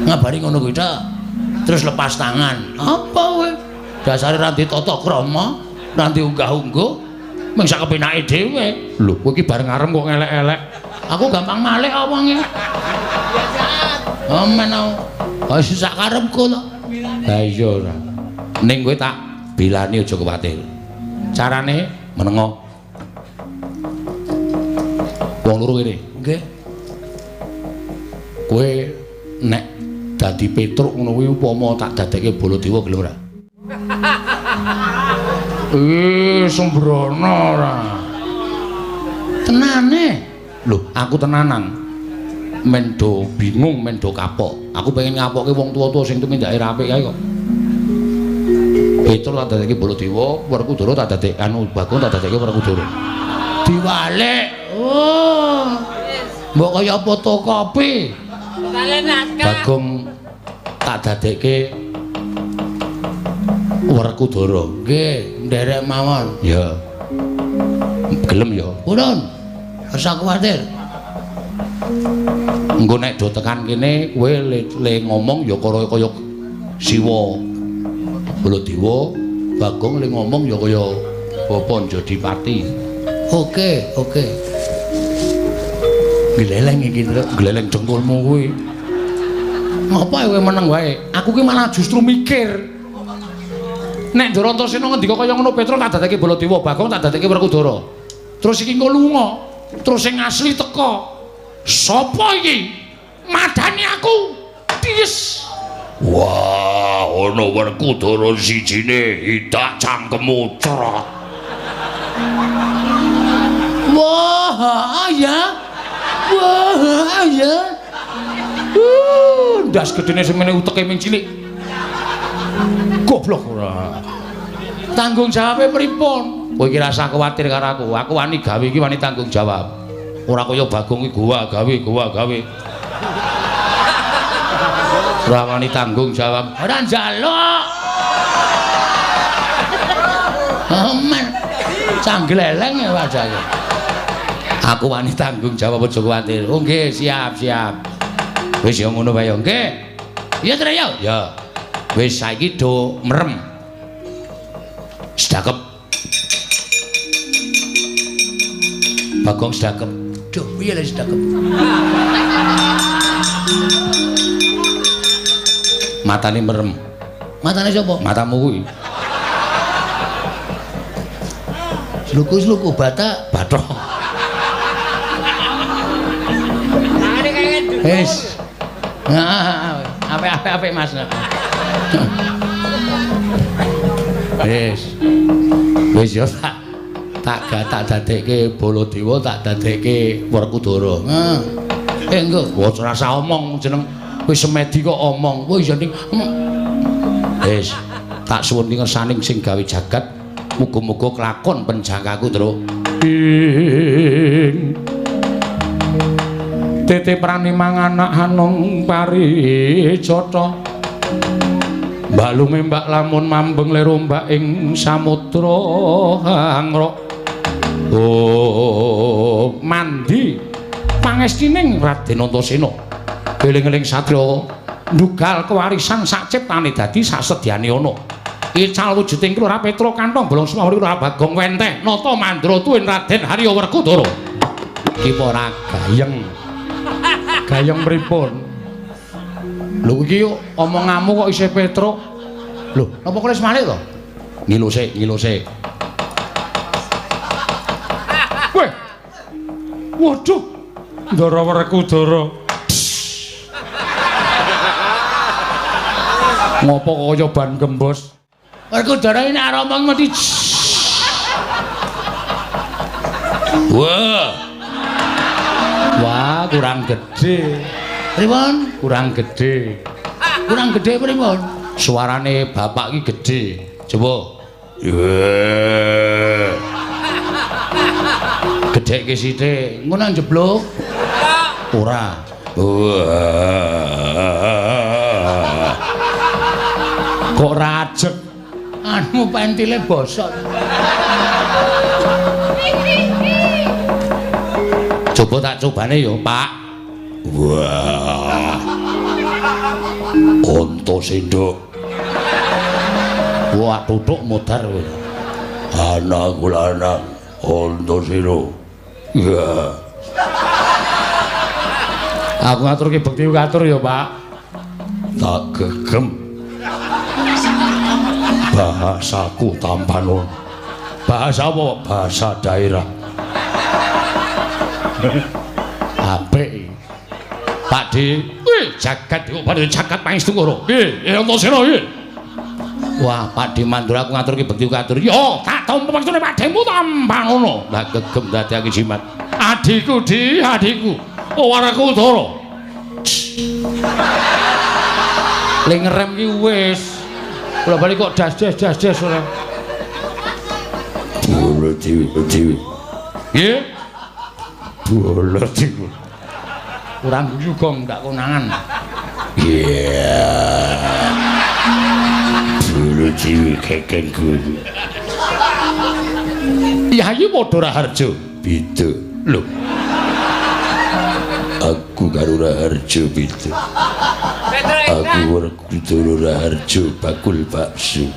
Ngabari ngono kuwi ta. Terus lepas tangan. Apa kowe? Dasare ra ndek tata krama, ra ndek unggah-ungguh, mung sak kepenake dhewe. Lho, kowe iki bareng arem kok ngelek-elek. Aku gampang malik apa wonge. Amen aku. Wis sak karepku to. Ha iya ora. Ning kowe tak bilani aja kuwatir. Carane menengo. Wong loro kene. Nggih. Kowe nek dadi Petruk ngono kuwi upama tak dadekke Baladewa gelem ora? Sembrono ora. Tenane. Lho, aku tenanan. Men do bingung, men do kapok. Aku pengen ngapokke wong tuwa-tuwa sing tumindake ra apik kae kok. Petruk tak dadekke Baladewa, Werkudara tak dadekke anu Bagong tak dadekke Werkudara. Diwalik. Oh. Mbok kaya fotokopi. Bagong tak dadekke Werkudara. Nggih, nderek mawon. Ya. Gelem ya. Purun. Ora kuwatir. Engko nek do tekan kene kowe le ngomong ya kaya Siwa. Baladewa, Bagong le ngomong ya kaya Bapa Njodipati. Oke, oke. Gleleng iki, Truk. Gleleng dengkulmu kuwi. Ngapa kowe meneng wae? Aku ki malah justru mikir. Nek Ndara Antasena ngendika kaya ngono, Petruk tak dadekke Baladewa, Bagong tak dadekke Werkudara. Terus iki engko lunga, terus sing asli teka. Sopo iki? Madani aku. Ties. Wah, ana Werkudara sijine idak cangkemmu cerot. Wah, ya. Wah, ya. Ndas gedene semene uteke ming cilik. Goblok ora. Tanggung jawabe pripun? Kowe iki rasah kuwatir karo aku. Aku wani gawe iki wani tanggung jawab. Ora kaya Bagong iki gowa gawe, gowa gawe. Ora wani tanggung jawab. Ora njaluk. Aman. Canggleleng ya wajahe. Aku wani tanggung jawab aja kuwatir. Oh nggih, siap, siap. Wis ya ngono wae ya. Nggih. Iya, Tru ya. Ya. Wis saiki do merem. Sedakep. Bagong sedakep. Duh, piye lho sedakep? Matane merem. Matane sapa? Matamu kuwi. Sluku-sluku batak, bathok. Wis. Nah, apik-apik Mas. Wis. Wis ya tak dadekke Baladewa, tak dadekke Werkudara. Heeh. Engko ora usah omong jeneng wis semedi kok omong. Wis ya ning. Wis, tak suwun ngersaning sing gawe jagat, muga-muga kelakon penjangkaku, Truk. Ing Tete prani manganak hanung parijata. Balume mbak lamun mambeng lerombak ing samudra hangrok. Oh, mandi pangestining Raden Antasena. Eling-eling satriya ndugal kewarisan sak ciptane dadi sasedyane ana. Ical wujuding Kelurahan Petruk kantong bolong Semawuri Kelurahan Bagong wenteh nata mandra tuwin Raden Harya Werkudara. Iki ora gayeng. Gayeng pripun? Lho iki omonganmu kok isih Petruk. Lho, napa kowe wis malik to? Ngilo sik, ngilo sik. Weh. Waduh. Ndara Werkudara. Ngopo kaya ban gembos? Werkudara ini nek omong mesti. Wah. Wah, kurang gede. Pripun? Kurang gede. Kurang gede pripun? Suarane bapak iki gede. Coba. Wah. Gedhekke sithik. Ngono njeblug. Ora. Wah. Kok rajek? Anu pentile bosok. Coba tak cobane ya, Pak. Wah. Antasena. Wah, tutuk modar kowe. Anakku lanang Antasena. Ya. Aku ngaturke bekti katur ya, Pak. Tak gegem. Bahasaku tampano. Bahasa apa? Bahasa daerah. Apik. Pak D, wih, jagat iku padha jagat pangestu karo. Nggih, Antasena iki. Wah, Pak D Mandura aku ngaturke bekti katur. Yo, tak tampa pangestune Pak Demu tampanono. Lah gegem dadi aku jimat. Adikku, Di, adikku. Werkudara. Le ngerem ki wis. Kula bali kok das-das das-das ora. Bola dewi, dewi. Nggih. Bola dewi. Kurang guyu gong ndak konangan. Iya. Bola dewi kekeng guru. Yayi padha Raharjo. Beda. Lho. Aku karo Raharjo beda. Aku Werkudara Raharjo bakul bakso.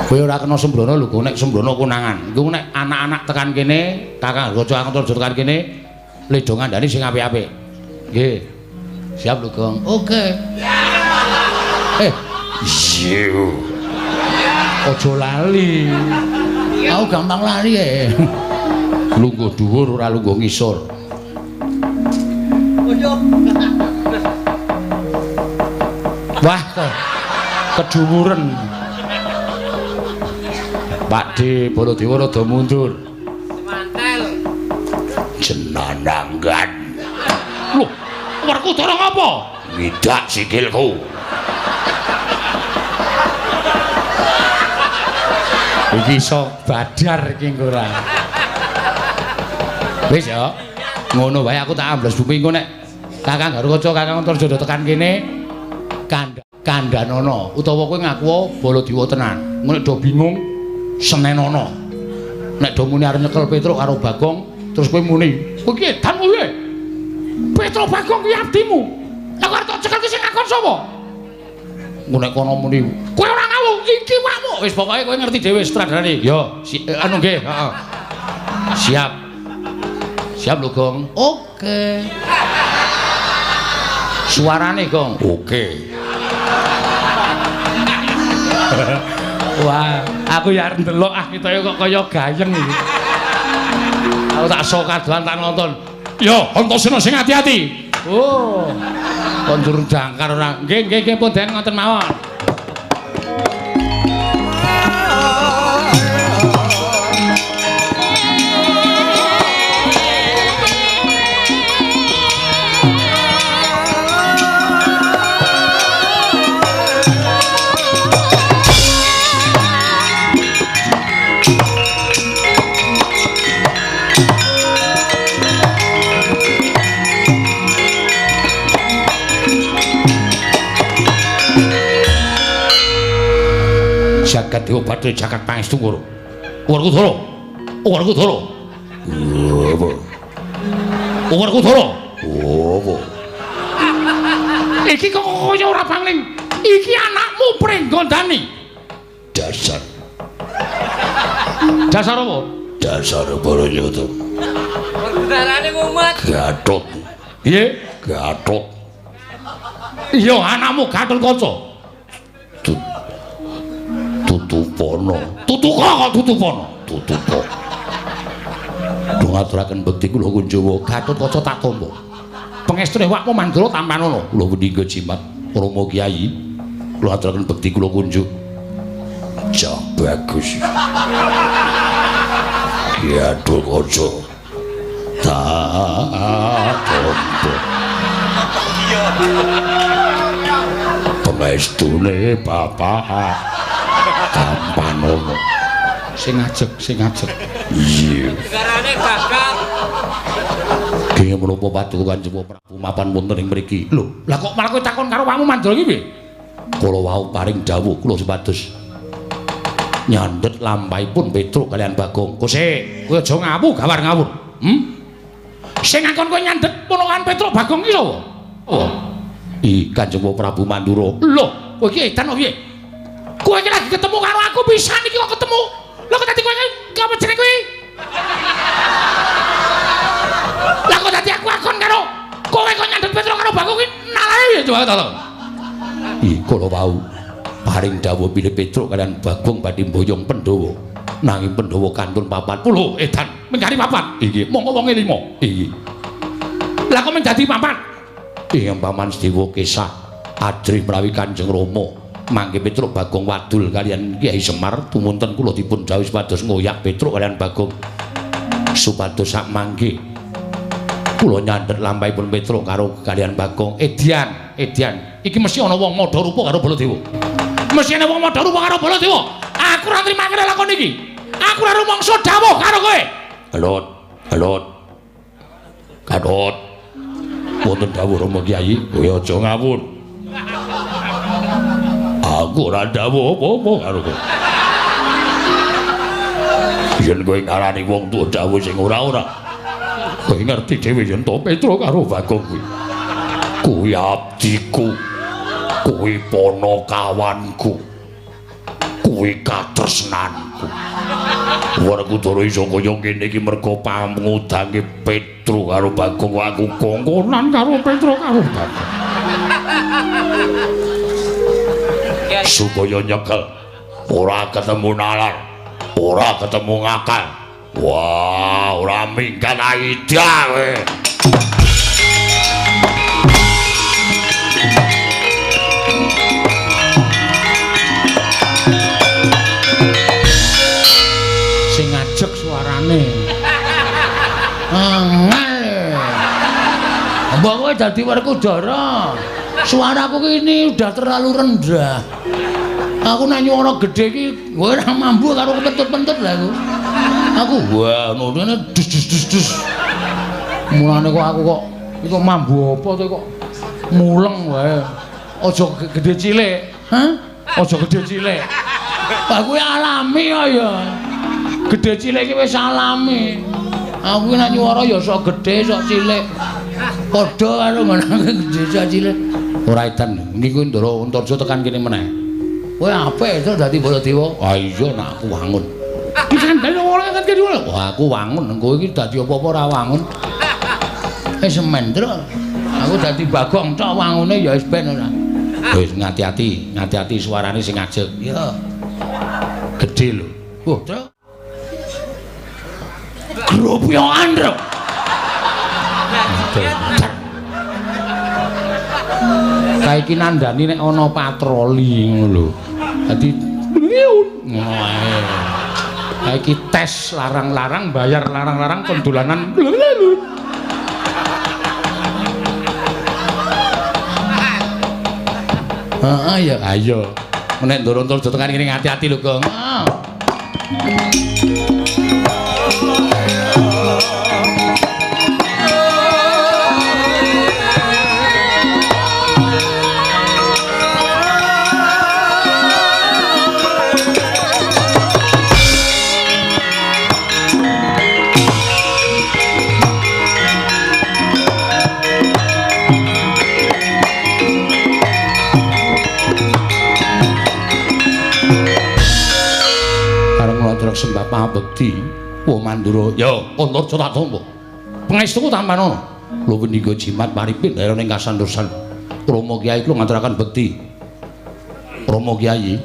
Kowe ora kena sembrono lho, nek sembrono konangan. Iku nek anak-anak tekan kene, Kakang Raja Antarja tekan kene, ledo ngandani sing apik-apik. Nggih. Siap lho, Gong. Oke. Iya. Aja lali. Aku gampang lali e. Lungguh dhuwur ora lungguh ngisor. Wah, kedhuwuren. Pak D Baladewa rada mundur. Semantel. Jenananggan. Lho, Werkudara ngapa? Ngidak sikilku. Iki iso badar iki engko ora. Wis ya. Ngono wae aku tak ambles bumi engko nek Kakang Garukaca, Kakang Antarja tekan kene kandhanono utawa kowe ngaku Baladewa tenan. Engko nek do bingung senenono. Nek do muni arep nyekel Petruk karo Bagong, terus kowe muni, "Kowe iki edan kowe." Petruk Bagong kuwi abdimu. Lah kok arep tak cekel ki sing ngakon sapa? Engko nek kono muni, "Kowe ora ngawur iki wamu." Wis pokoke kowe ngerti dhewe sutradarane. Ya, anu nggih, heeh. Siap. Siap lho, Gong. Oke. Suarane, Gong. Oke. Wah, aku ya arep ndelok ah ketoke kok kaya gayeng iki. Aku tak sok kadoan tak nonton. Yo, Antasena sing ati-ati. Oh. Kondur jangkar ora. Nggih, nggih, nggih pun den ngoten mawon. Jagat Dewa Bathara jagat pangestu karo. Werkudara. Werkudara. Apa? Werkudara. Apa? Iki kok kaya ora pangling. Iki anakmu Pringgondani. Dasar. Dasar apa? Dasar Baranyata. Werkudarane mumet. Gatot. Piye? Gatot. Iya, anakmu Gatotkaca. Tutupono. Tutuka kok tutupono. Tutupa. Kula ngaturaken bekti kula Kunjawa, Gatotkaca tak tampa. Pengestune awakmu Mandura tampanono. Kula punika jimat Rama Kyai. Kula aturaken bekti kula kunjuk. Cah bagus. Gatotkaca. Tak tampa. Pengestune bapak tampanono. Sing ajeg, sing ajeg. Iya. Negarane gagap. Kenging menapa paduka Kanjeng Prabu mapan wonten ing mriki? Lho, lah kok malah kowe takon karo awakmu Mandura iki piye? Kula wau paring dawuh kula supados nyandhet lampahipun Petruk kalian Bagong. Kose, kowe aja ngawu gawar ngawur. Hmm? Sing ngakon kowe nyandhet ponokan Petruk Bagong iki sapa? Oh. I Kanjeng Prabu Mandura. Lho, kowe iki edan apa piye? Kowe iki lagi ketemu karo aku pisan iki kok ketemu. Lho kok dadi kowe iki apa jenenge kowe? Lah kok dadi aku akon karo kowe kok nyandhet Petruk karo Bagong iki nalane piye coba ta? I kula wau paring dawuh bilih Petruk kalian Bagong badhe mboyong Pandhawa. Nanging Pandhawa kantun papat. Lho, edan mengkari papat. Iki Monggo wonge 5. Iki. Lah kok menjadi papat? Ing paman Sedewa kesah ajrih menawi Kanjeng Rama mangke Petruk Bagong wadul kalian Kyai Semar tumunten kula dipun dawuhi supados ngoyak Petruk kalian Bagong supados sak mangke kula nyandhet lampahipun Petruk karo kalian Bagong. Edian, edian. Iki mesti ana wong madha rupa karo Baladewa. Mesti ana wong madha rupa karo Baladewa. Aku ora trima karo lakon iki. Aku ora rumangsa dawuh karo kowe. Alot, alot. Gatot. Wonten dawuh Rama Kyai, kowe aja ngawur. Aku ora dawuh apa-apa karo kowe. Yen kowe ngarani wong tuwa dawuh sing ora-ora. Kowe ngerti dhewe yen to Petruk karo Bagong kuwi. Kuwi abdiku. Kuwi ponokawanku. Kuwi katresnanku. Werkudara iso kaya ngene iki merga pangudange Petruk karo Bagong, aku kongkonan karo Petruk karo Bagong. Supaya nyekel ora ketemu nalar, ora ketemu ngakal. Wah, ora minggat aida kowe. Sing ajeg suarane. Angel. Mbok kowe dadi Werkudara. Suaraku ini udah terlalu rendah. Aku nek nyuara gedhe iki kowe ora mambu karo kepentut-pentut lah aku. Aku wah ngene dus dus dus dus. Mulane kok aku kok iki kok mambu apa to kok muleng wae. Aja gedhe cilik. Hah? Aja gedhe cilik. Lah kuwi alami kok ya. Gedhe cilik iki wis alami. Aku ki nek nyuara ya sok gedhe sok cilik. Padha karo ngono gedhe sok cilik. Ora edan niku Ndara Antarja tekan kene meneh. Kowe apik to dadi Baladewa? Ah iya nek aku wangun. Iki kandhane ora kan kene. Wah aku wangun, kowe iki dadi apa-apa ora wangun. Wis mendro. Aku dadi Bagong tok wangune ya wis ben ora. Wis ngati-ati, ngati-ati suarane sing ajeg. Iya. Gedhe lho. Wah, Tru. Gropyokan, Tru. Kae iki nandani nek ana patroli ngono lho. Dadi ngono ae. Kae iki tes larang-larang, bayar larang-larang kondolanan. Heeh ya. Ayo. Nek Ndara Antarja tekan kene ngati-ati lho, Gong. Heeh. ngaturaken sembah pangabekti. Wa Mandura, ya Antarja tak tampa. Pangestuku tampanono. Kula punika jimat paripin daerah ing kasantosan. Rama Kyai kula ngaturaken bekti. Rama Kyai.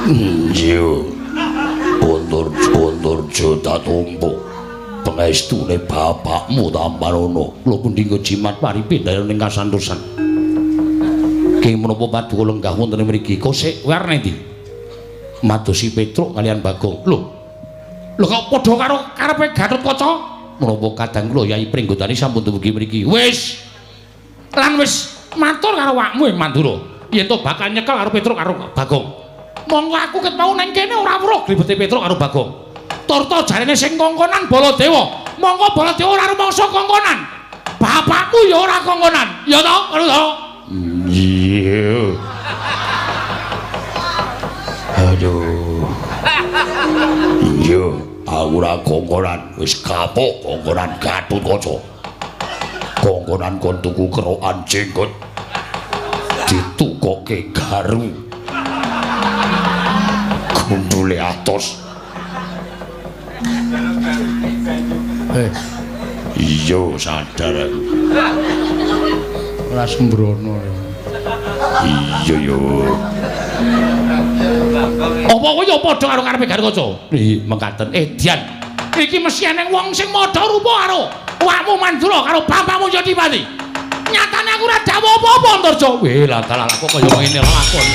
Iya. Antarja tak tampa. Pangestune bapakmu tampanono. Kula punika jimat paripin daerah ing kasantosan. Kenging menapa paduka lenggah wonten ing mriki? Kosek kowe arep endi? Madosi Petruk kalian Bagong. Lho. Lho kok padha karo karepe Gatotkaca? Menapa kadang kula Yai Pringgotani sampun dumugi mriki. Wis. Lan wis matur karo awakmu ing Mandura. Yen to bakal nyekel karo Petruk karo Bagong. Monggo aku ket mau nang kene ora weruh glibete Petruk karo Bagong. Turta jarene sing kongkonan Baladewa. Monggo Baladewa ora rumangsa kongkonan. Bapakmu ya ora kongkonan. Ya to? Ngono to? Iya. Aduh. Iya, aku ora kongkonan, wis kapok kongkonan Gatotkaca. Kongkonan kon tuku kerokan jenggot. Ditukoke garu. Gundule atos. Iya, sadar aku. Ora sembrono. Iya yo. Apa kowe ya padha karo karepe Gatotkaca? Ih, mekaten. Edian. Iki mesti eneng wong sing madha rupa karo awakmu Mandura karo bapakmu Jodipati. Nyatane aku ora dawuh apa-apa Antarja. Weh, lah dalah kok kaya ngene lakon.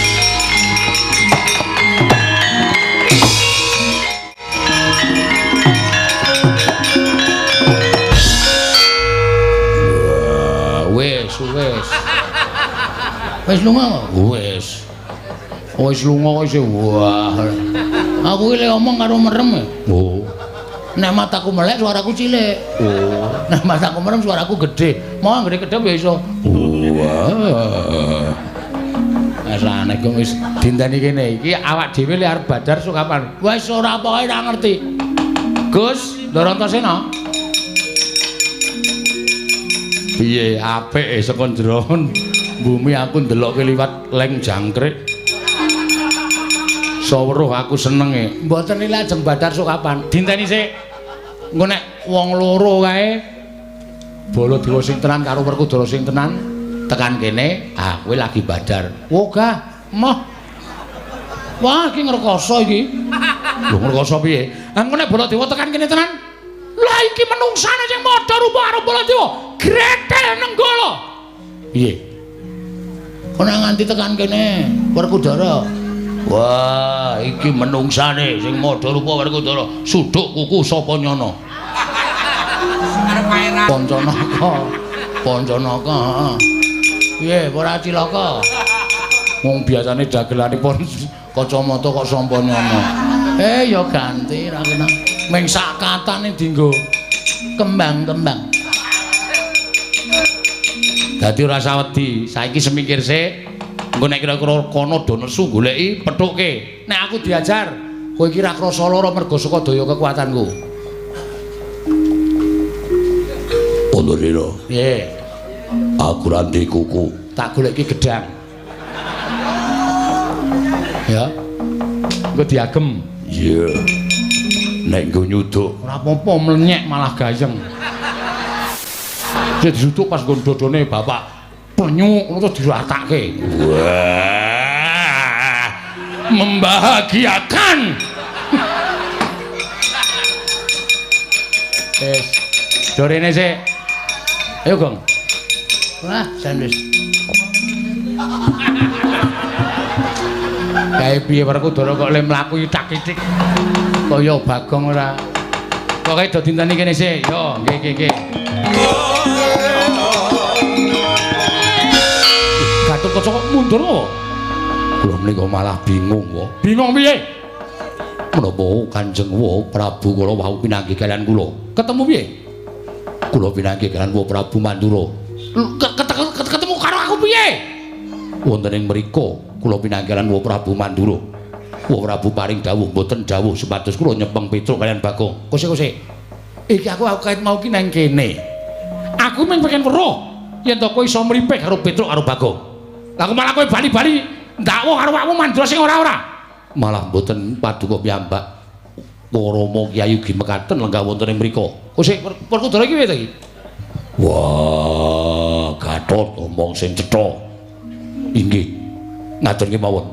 Wis, wis. Wis lunga. Wis. Wis lunga wis. Wah. Aku iki omong karo merem. Oh. Nek mataku melek suaraku cilik. Oh. Nek mataku merem suaraku gedhe. Mau anggere gedhe ya iso. Wah. Wis aneh kok wis dinteni kene. Iki awak dhewe le arep badar sok kapan? Wis ora pokoke ora ngerti. Gus, Ndarantasena. Piye apik saka jero bumi aku ndelokke liwat leng jangkrik. Saweruh aku senenge. Mboten iki lajeng badar sok kapan? Dinteni sik. Engko nek wong loro kae Baladewa sing tenan karo Werkudara sing tenan tekan kene, ah kowe lagi badar. Wogah, moh. Wah, iki ngrekoso iki. Lho ngrekoso piye? Engko nek Baladewa tekan kene tenan, lah iki menungsane sing madha rupa karo Baladewa, gretel nenggala. Piye? Kok nek nganti tekan kene Werkudara. Wah, iki menungsane sing madha rupa Werkudara, suduk kuku sapa nyana? Pancanaka. Pancanaka, heeh. Piye, ora cilaka? Wong biasane dagelanipun kacamata kok sapa nyana. Ya ganti ra kena. Ming sak katane dienggo kembang-kembang. Dadi ora usah wedi, saiki semingkir sik. Engko nek kira-kira kono do nesu goleki pethukke. Nek aku diajar, kowe iki ra krasa lara mergo saka daya kekuatanku. Antarja. Piye? Aku ra ndek kuku. Tak goleki gedang. Ya. Engko diagem. Iya. Nek nggo nyuduk ora apa-apa mlenyek malah gayeng. Dia disuduk pas nggon dodone bapak. Penyuk ngono terus diratake. Wah. Membahagiakan. Wis. Dorene sik. Ayo, Gong. Wah, jan wis. Kae piye Werkudara kok le mlaku itak-itik kaya Bagong ora. Pokoke do dinteni kene sik. Yo, nggih nggih nggih. Gatotkaca kok mundur kok? Kula menika malah bingung wae. Bingung piye? Menapa Kanjeng Wa Prabu kula wau pinanggih kalian kula? Ketemu piye? Kula pinanggih kalian Wa Prabu Mandura. Ketemu karo aku piye? Wonten ing mriku kula pinanggih kalian Wa Prabu Mandura. Wa Prabu paring dawuh mboten dawuh supados kula nyepeng Petruk kalian Bagong. Kose-kose. Iki aku kait mau ki nang kene. Aku mung pengen weruh yen to kowe iso mripih karo Petruk karo Bagong. Lah kok malah kowe bali-bali ndakwa karo awakmu Mandura sing ora-ora. Malah mboten paduka piyambak. Rama Kyai ugi mekaten lenggah wonten ing mriku. Oh sik Werkudara iki piye ta iki? Wah, Gatot omong sing cetha. Inggih. Ngaten kemawon.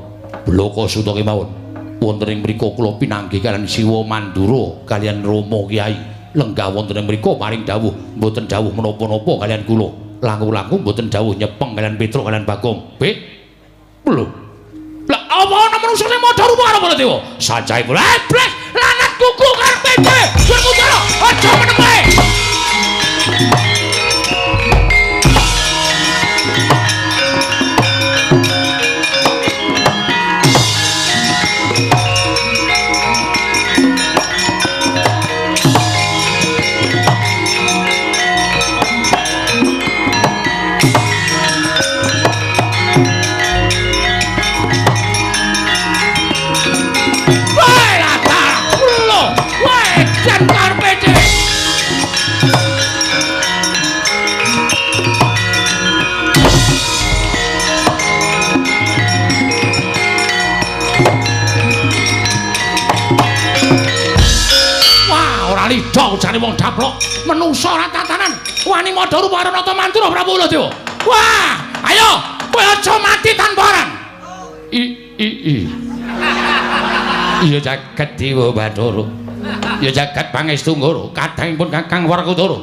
Bloko suta kemawon. Wonten ing mriku kula pinanggih kaliyan Siwa Mandura kaliyan Rama Kyai. Lenggah wonten ing mriku paring dawuh, mboten dawuh menapa-napa kaliyan kula. Langkung-langkung mboten dawuh nyepeng kaliyan Petruk kaliyan Bagong. Be. Lho. Lah apa ana manungsa sing madha rupa karo Baladewa? Sanjae blek lanat kuku karepe dhewe. Werkudara aja meneng wae. Jane wong daplok menungsa ora tatanan wani madha rupa karo Nata Mandura Prabu Baladewa. Wah, ayo kowe aja mati tanpa aran. I i i. Iya jagat Dewa Bathara. Ya jagat pangestu Nggara kadangipun Kakang Werkudara.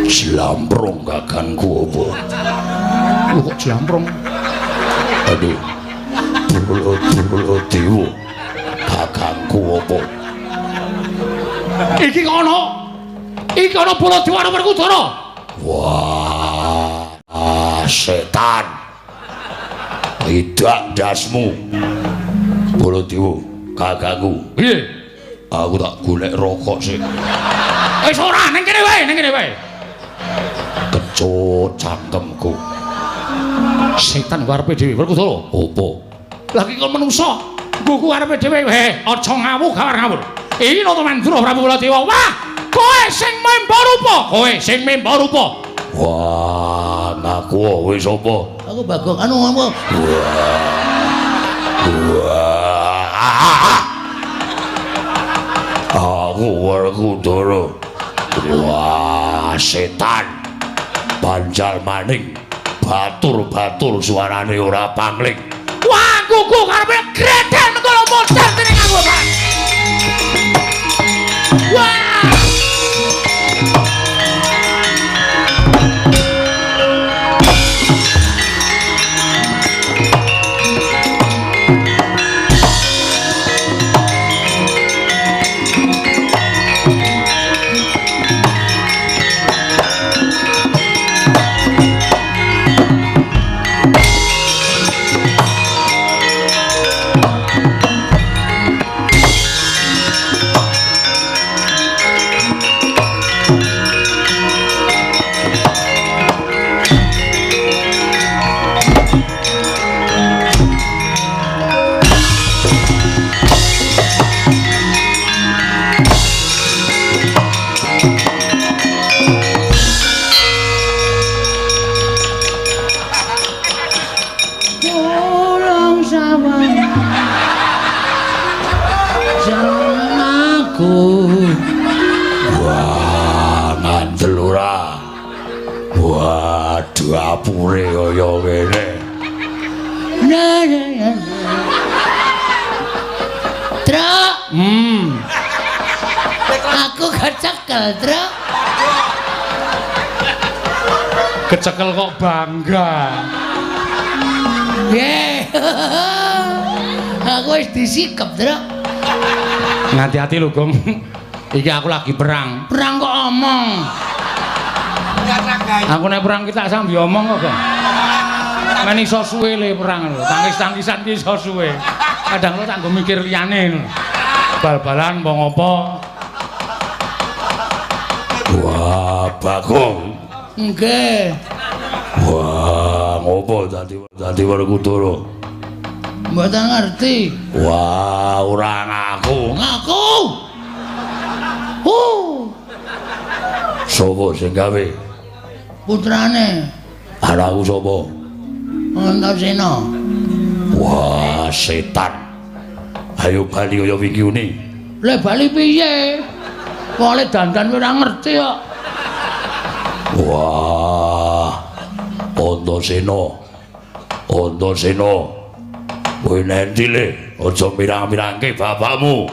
Jlamprong kakangku apa? Lho kok jlamprong? Aduh. Baladewa. Kakangku apa? Iki kono. Iki ana Baladewa karo Werkudara. Wah, setan. Idak ndasmu. Baladewa, kakangku. Piye? Aku tak golek rokok sik. Wis ora, ning kene wae, ning kene wae. Kecut cangkemku. Setan karepe dhewe Werkudara. Apa? Lah iki kon menungsa. Ngguku karepe dhewe, heh, aja ngawur gawar ngawur. Iki Nata Mandura Prabu Baladewa. Wah, kowe sing memba rupa, kowe sing memba rupa. Wah, ngaku kowe sapa? Aku Bagong anu apa? Wah. Aku Werkudara. Wah, setan. Banjal maning. Batur-batur suarane ora pangling. Wah, kuku karepe gredel mengko modar dening aku, Pak. Wah! Wah, ngandel ora. Wah, dapure kaya ngene. Truk. Aku kecekel, Truk. Kecekel kok bangga. Nggih. Aku wis disikep, Truk. Ngati-hati lho, Gong. Iki aku lagi perang. Perang kok omong. Aku nek perang ki tak sambi omong kok, Gong. Men iso suwe le perang lho. Tangis-tangisan ki iso suwe. Kadang lo tak nggo mikir liyane lho. Bal-balan apa ngopo. Wah, Bagong. Nggih. Wah, ngopo dadi Werkudara? Mboten ngerti. Wah, ora ngaku. Ngaku. Sopo sing gawe? Putrane. Anakku sapa? Antasena. Wah, setan. Ayo bali kaya wingi uni. Lah bali piye? Wong le dandan ora ngerti kok. Wah. Antasena. Antasena. Kowe nendi le? Aja mirang-mirangke bapakmu.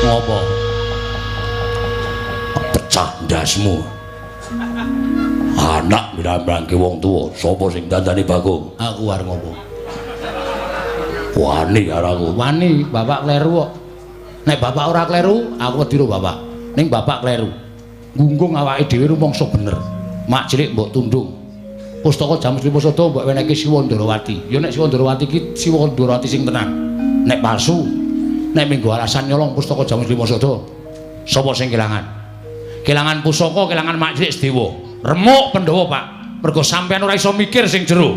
Ngopo? Pecah ndasmu. Anak mirang-mirangke wong tuwa, sapa sing dandani Bagong? Aku arep ngopo? Wani karo aku. Wani, bapak kleru kok. Nek bapak ora kleru, aku wedi ro bapak. Ning bapak kleru. Gunggung awake dhewe rumangsa bener. Mak cilik mbok tundung. Pustaka Jamus Lima Sada mbok wenehke Siwa Ndarawati. Ya nek Siwa Ndarawati iki Siwa Ndarawati sing tenan. Nek palsu, nek minggo alasan nyolong pustaka Jamus Lima Sada, sapa sing kelangan? Kelangan pusaka, kelangan mak cilik sedewa. Remuk Pandhawa, Pak. Mergo sampean ora iso mikir sing jero.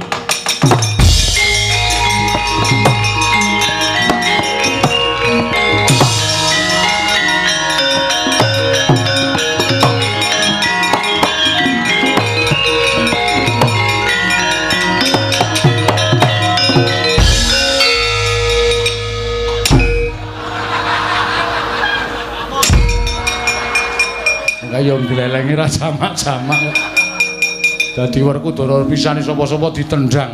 Kaya nglelengi ra jamak-jamak. Dadi Werkudara pisane sapa-sapa ditendang.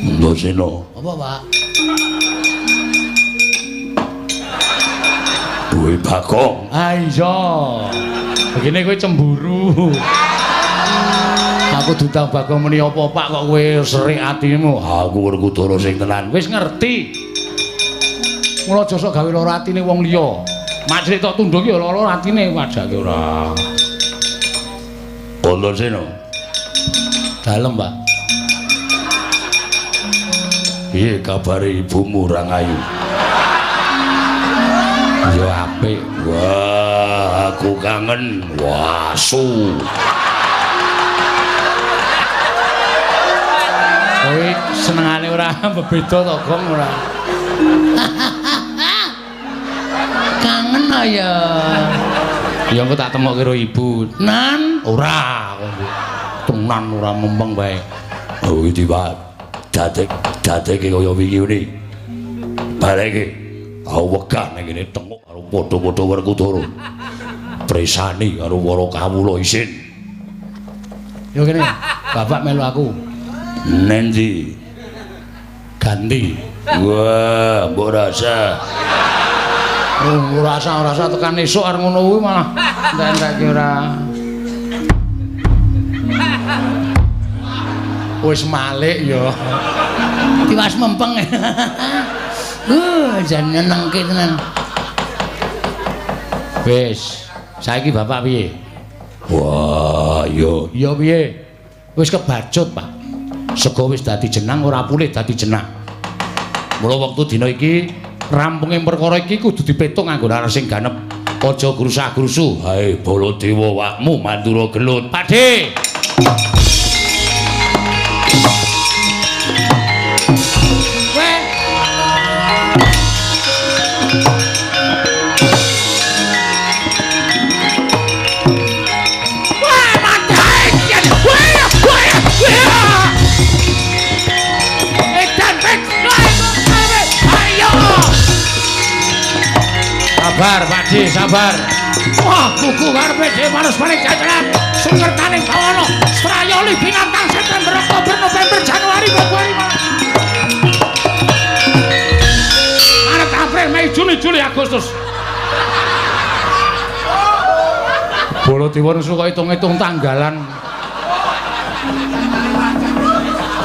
Antasena. Apa, Pak? Duwe Bagong. Ah iya. Begini kowe cemburu. Aku diundang Bagong muni apa, Pak, kok kowe serik atimu? Aku Werkudara sing tenan. Wis ngerti. Mula aja sok gawe lara atine wong liya. Mak cilik tok tunduk ya lara atine wajake ora. Antasena. Dalem, Pak. Piye kabare ibumu Rangayu? Ya apik. Wah, aku kangen. Wasu. Kowe senengane ora bebeda to, Gong, ora? Kangen ya. Ya engko tak temokke karo ibu. Nan, ora. Tenan ora mempeng bae. Oh, iki Pak. Dadek kaya wingi ngene. Baleke. Aku wegah ning kene tengok karo padha-padha Werkudara. Presani karo para kawula isin. Yo kene, bapak melu aku. Nendi? Ganti. Wah, mbok rasa. Oh, ora rasa tekan esuk arep ngono kuwi malah entek-entekke ora. Wis malik ya. Tiwas mempeng. Jan nyenengke tenan. Wis, saiki bapak piye? Wah, yo. Ya piye? Wis kebacut, Pak. Sego wis dadi jenang ora pulih dadi jenang. Mula wektu dina iki rampunge perkara iki kudu dipetung nganggo laras sing ganep. Aja grusah-grusu. Hae Baladewa wakmu Mandura gelut. Pakde. Sabar Pak D, sabar. Wah, kuku karepe dhewe manus-maning jajaran. Sukertaning bawana, Strayoli binatang September, Oktober, November, Januari, Februari, Maret, April, Mei, Juni, Juli, Agustus. Baladewa nesu kok hitung-hitung tanggalan.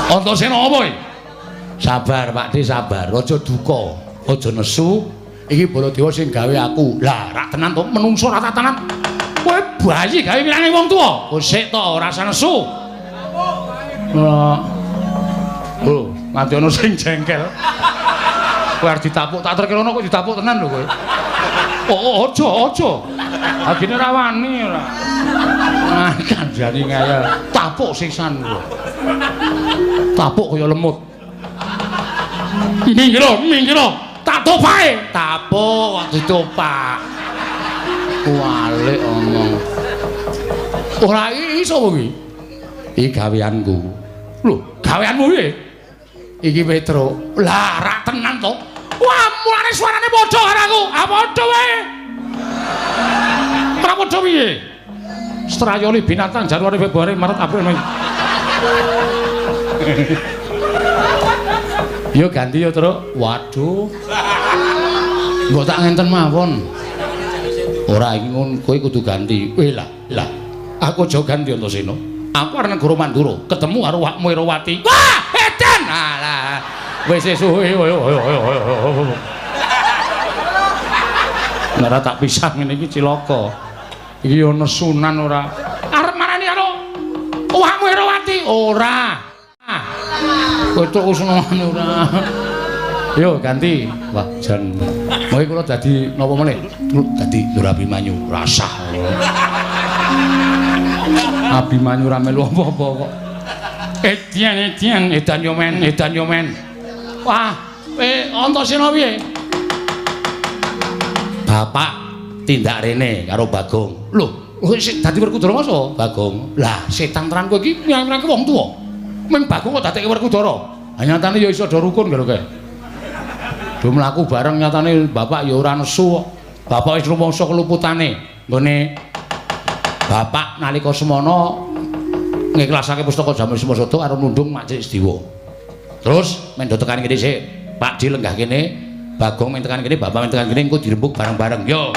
Antasena apa iki? Sabar Pak D, sabar. Aja duka, aja nesu. Iki Baladewa sing gawe aku. Lah, rak tenan to menungso ora tenan. Kowe bayi gawe milange wong tuwa. Kok sik to ora usah nesu. Oh, nganti ana sing jengkel. Kowe arep ditapuk tak terkira kok ditapuk tenan lho kowe. Oh, aja, aja. Agene ora wani ora. Ah, kandhani ngayal. Tapuk sisan lho. Tapuk kaya lemut. Minggir, minggir. Tak topae. Tapuk kok ditopak. Kuwalik omong. Ora iso kuwi. Iki gaweanku. Lho, gaweanmu piye? Iki Petruk. Lah, rak tenan to. Wah, mulane suarane padha karo aku. Ah, padha wae. Ora padha piye? Strayoli binatang Januari Februari Maret April Mei. Yo ganti yo, Truk. Waduh. Mbok tak ngenten mawon. Ora iki ngono, kowe kudu ganti. Weh lah, lah. Aku aja ganti Antasena. Aku arep negara Mandura, ketemu karo Wakmu Herawati. Wah, edan. Alah. Wis suwe yo yo yo yo. Nek ora tak pisah ngene iki cilaka. Iki yo nesunan ora. Arep marani karo Wakmu Herawati ora. Kowe tok usunane ora. Yo ganti. Wah, jan. Monggo kula dadi napa meneh? Dadi Lur Abimanyu. Rasah. Abimanyu ora melu apa-apa kok. Edian edian edan yo men, edan yo men. Wah, Antasena piye? Bapak tindak rene karo Bagong. Lho, sik dadi Werkudara masa Bagong? Lah, setan tenan kowe iki nyang-nyangke wong tuwa. Men Bagong kok dadekke Werkudara. Ha nyatane ya iso do rukun lho kae. Do mlaku bareng nyatane bapak ya ora nesu kok. Bapak wis rumangsa keluputane nggone bapak nalika semono ngiklasake pustaka Jamus Sumosada karo nundung Mak Cilik Sediwa. Terus mendo tekan kene sik, Pak Di lenggah kene, Bagong men tekan kene, bapak men tekan kene engko dirembug bareng-bareng. Yo.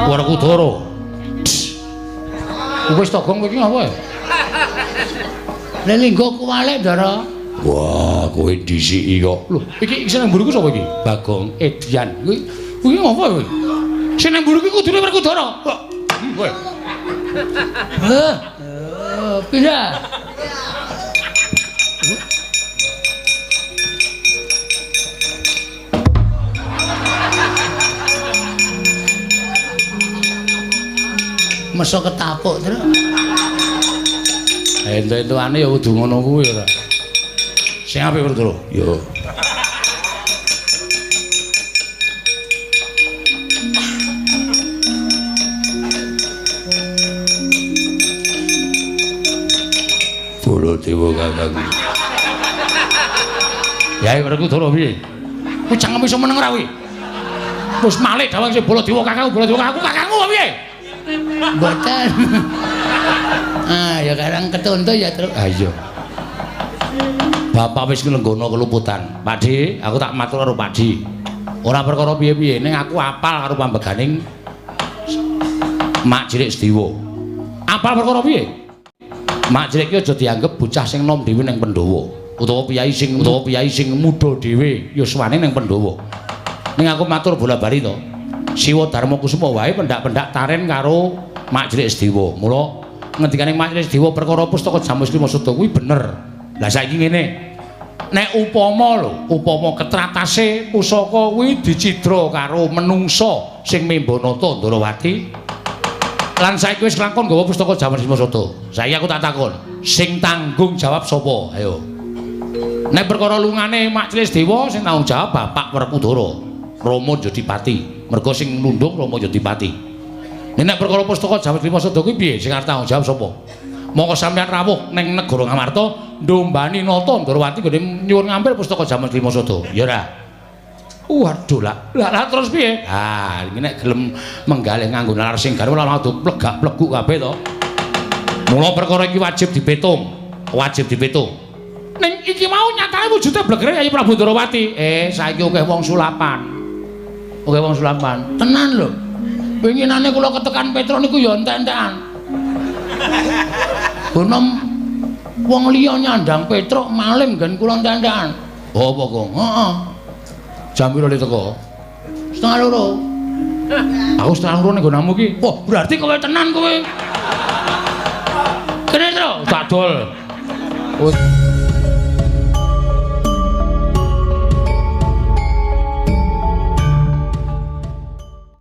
Werkudara. Wis to gong kowe iki ngapa ya? Lah linggo kuwalik, Ndara. Wah, kowe dhisiki kok. Lho, iki sing nang mburiku sapa iki? Bagong Edian. Kuwi kuwi ngapa kowe? Sing nang mburiku kudune Werkudara. Kowe. Heh. Pindah. Meso ketapuk terus. Entuk-entukane ya kudu ngono kuwi ora. Sing apik Werkudara. Yo. Baladewa kakangku. Yai Werkudara piye? Kowe cangkem iso meneng ora kuwi? Wis malik dawang sing Baladewa kakangku, Baladewa kakangku, kakangku piye? Mboten. Ah, ya karang ketonto ya, Truk. Ah iya. Bapak wis nglenggono keluputan. Pak Di, aku tak matur karo Pak Di. Ora perkara piye-piye, ning aku apal karo pambeganing Mak Cilik Sediwa. Apal perkara piye? Mak Cilik ki aja dianggep bocah sing nom dhewe ning Pandhawa, utawa piyai sing muda dhewe yuswane ning Pandhawa. Ning aku matur bola-bali to. Siwa Darma Kusuma wae pendak-pendak taren karo Mak Cilik Sediwa. Mula ngendikane Mak Cilik Sediwa perkara pustaka Jamus Lima Sada kuwi bener. Lah saiki ngene. Nek upama lho, upama ketratase pusaka kuwi dicidra karo menungsa sing memba nata Ndrawati. Lan saiki wis kelakon nggawa pustaka Jamus Lima Sada. Saiki aku tak takon, sing tanggung jawab sapa? Ayo. Nek perkara lungane Mak Cilik Sediwa sing tanggung jawab Bapak Werkudara, Rama Jodipati. Mergo sing nundung Rama Jodipati. Nek perkara pustaka Jamus Lima Sada kuwi piye sing arep tanggung jawab sapa? Monggo sampeyan rawuh ning negara Ngamarta ndombani nata Ndrawati nggone nyuwun ngambil pustaka Jamus Lima Sada. Ya ora? Waduh lah. Lah terus piye? Ah, iki nek gelem menggalih nganggo nalar sing garwa langsung adu plegak-pleguk kabeh to. Mula perkara iki wajib dipetung. Wajib dipetung. Ning iki mau nyatane wujude blegere Yayi Prabu Ndrawati. Saiki akeh wong sulapan. Oke wong sulapan. Tenan lho. Winginane kula ketekan Petruk niku ya entek-entekan. Bonom wong liya nyandang Petruk maling nggen kula entek-entekan. Oh, apa, Gong? Heeh. Jam piro le teko? 1:30. Aku 1:30 ning nggonamu iki. Wah, berarti kowe tenan kowe. Kene, Tru, tak dol.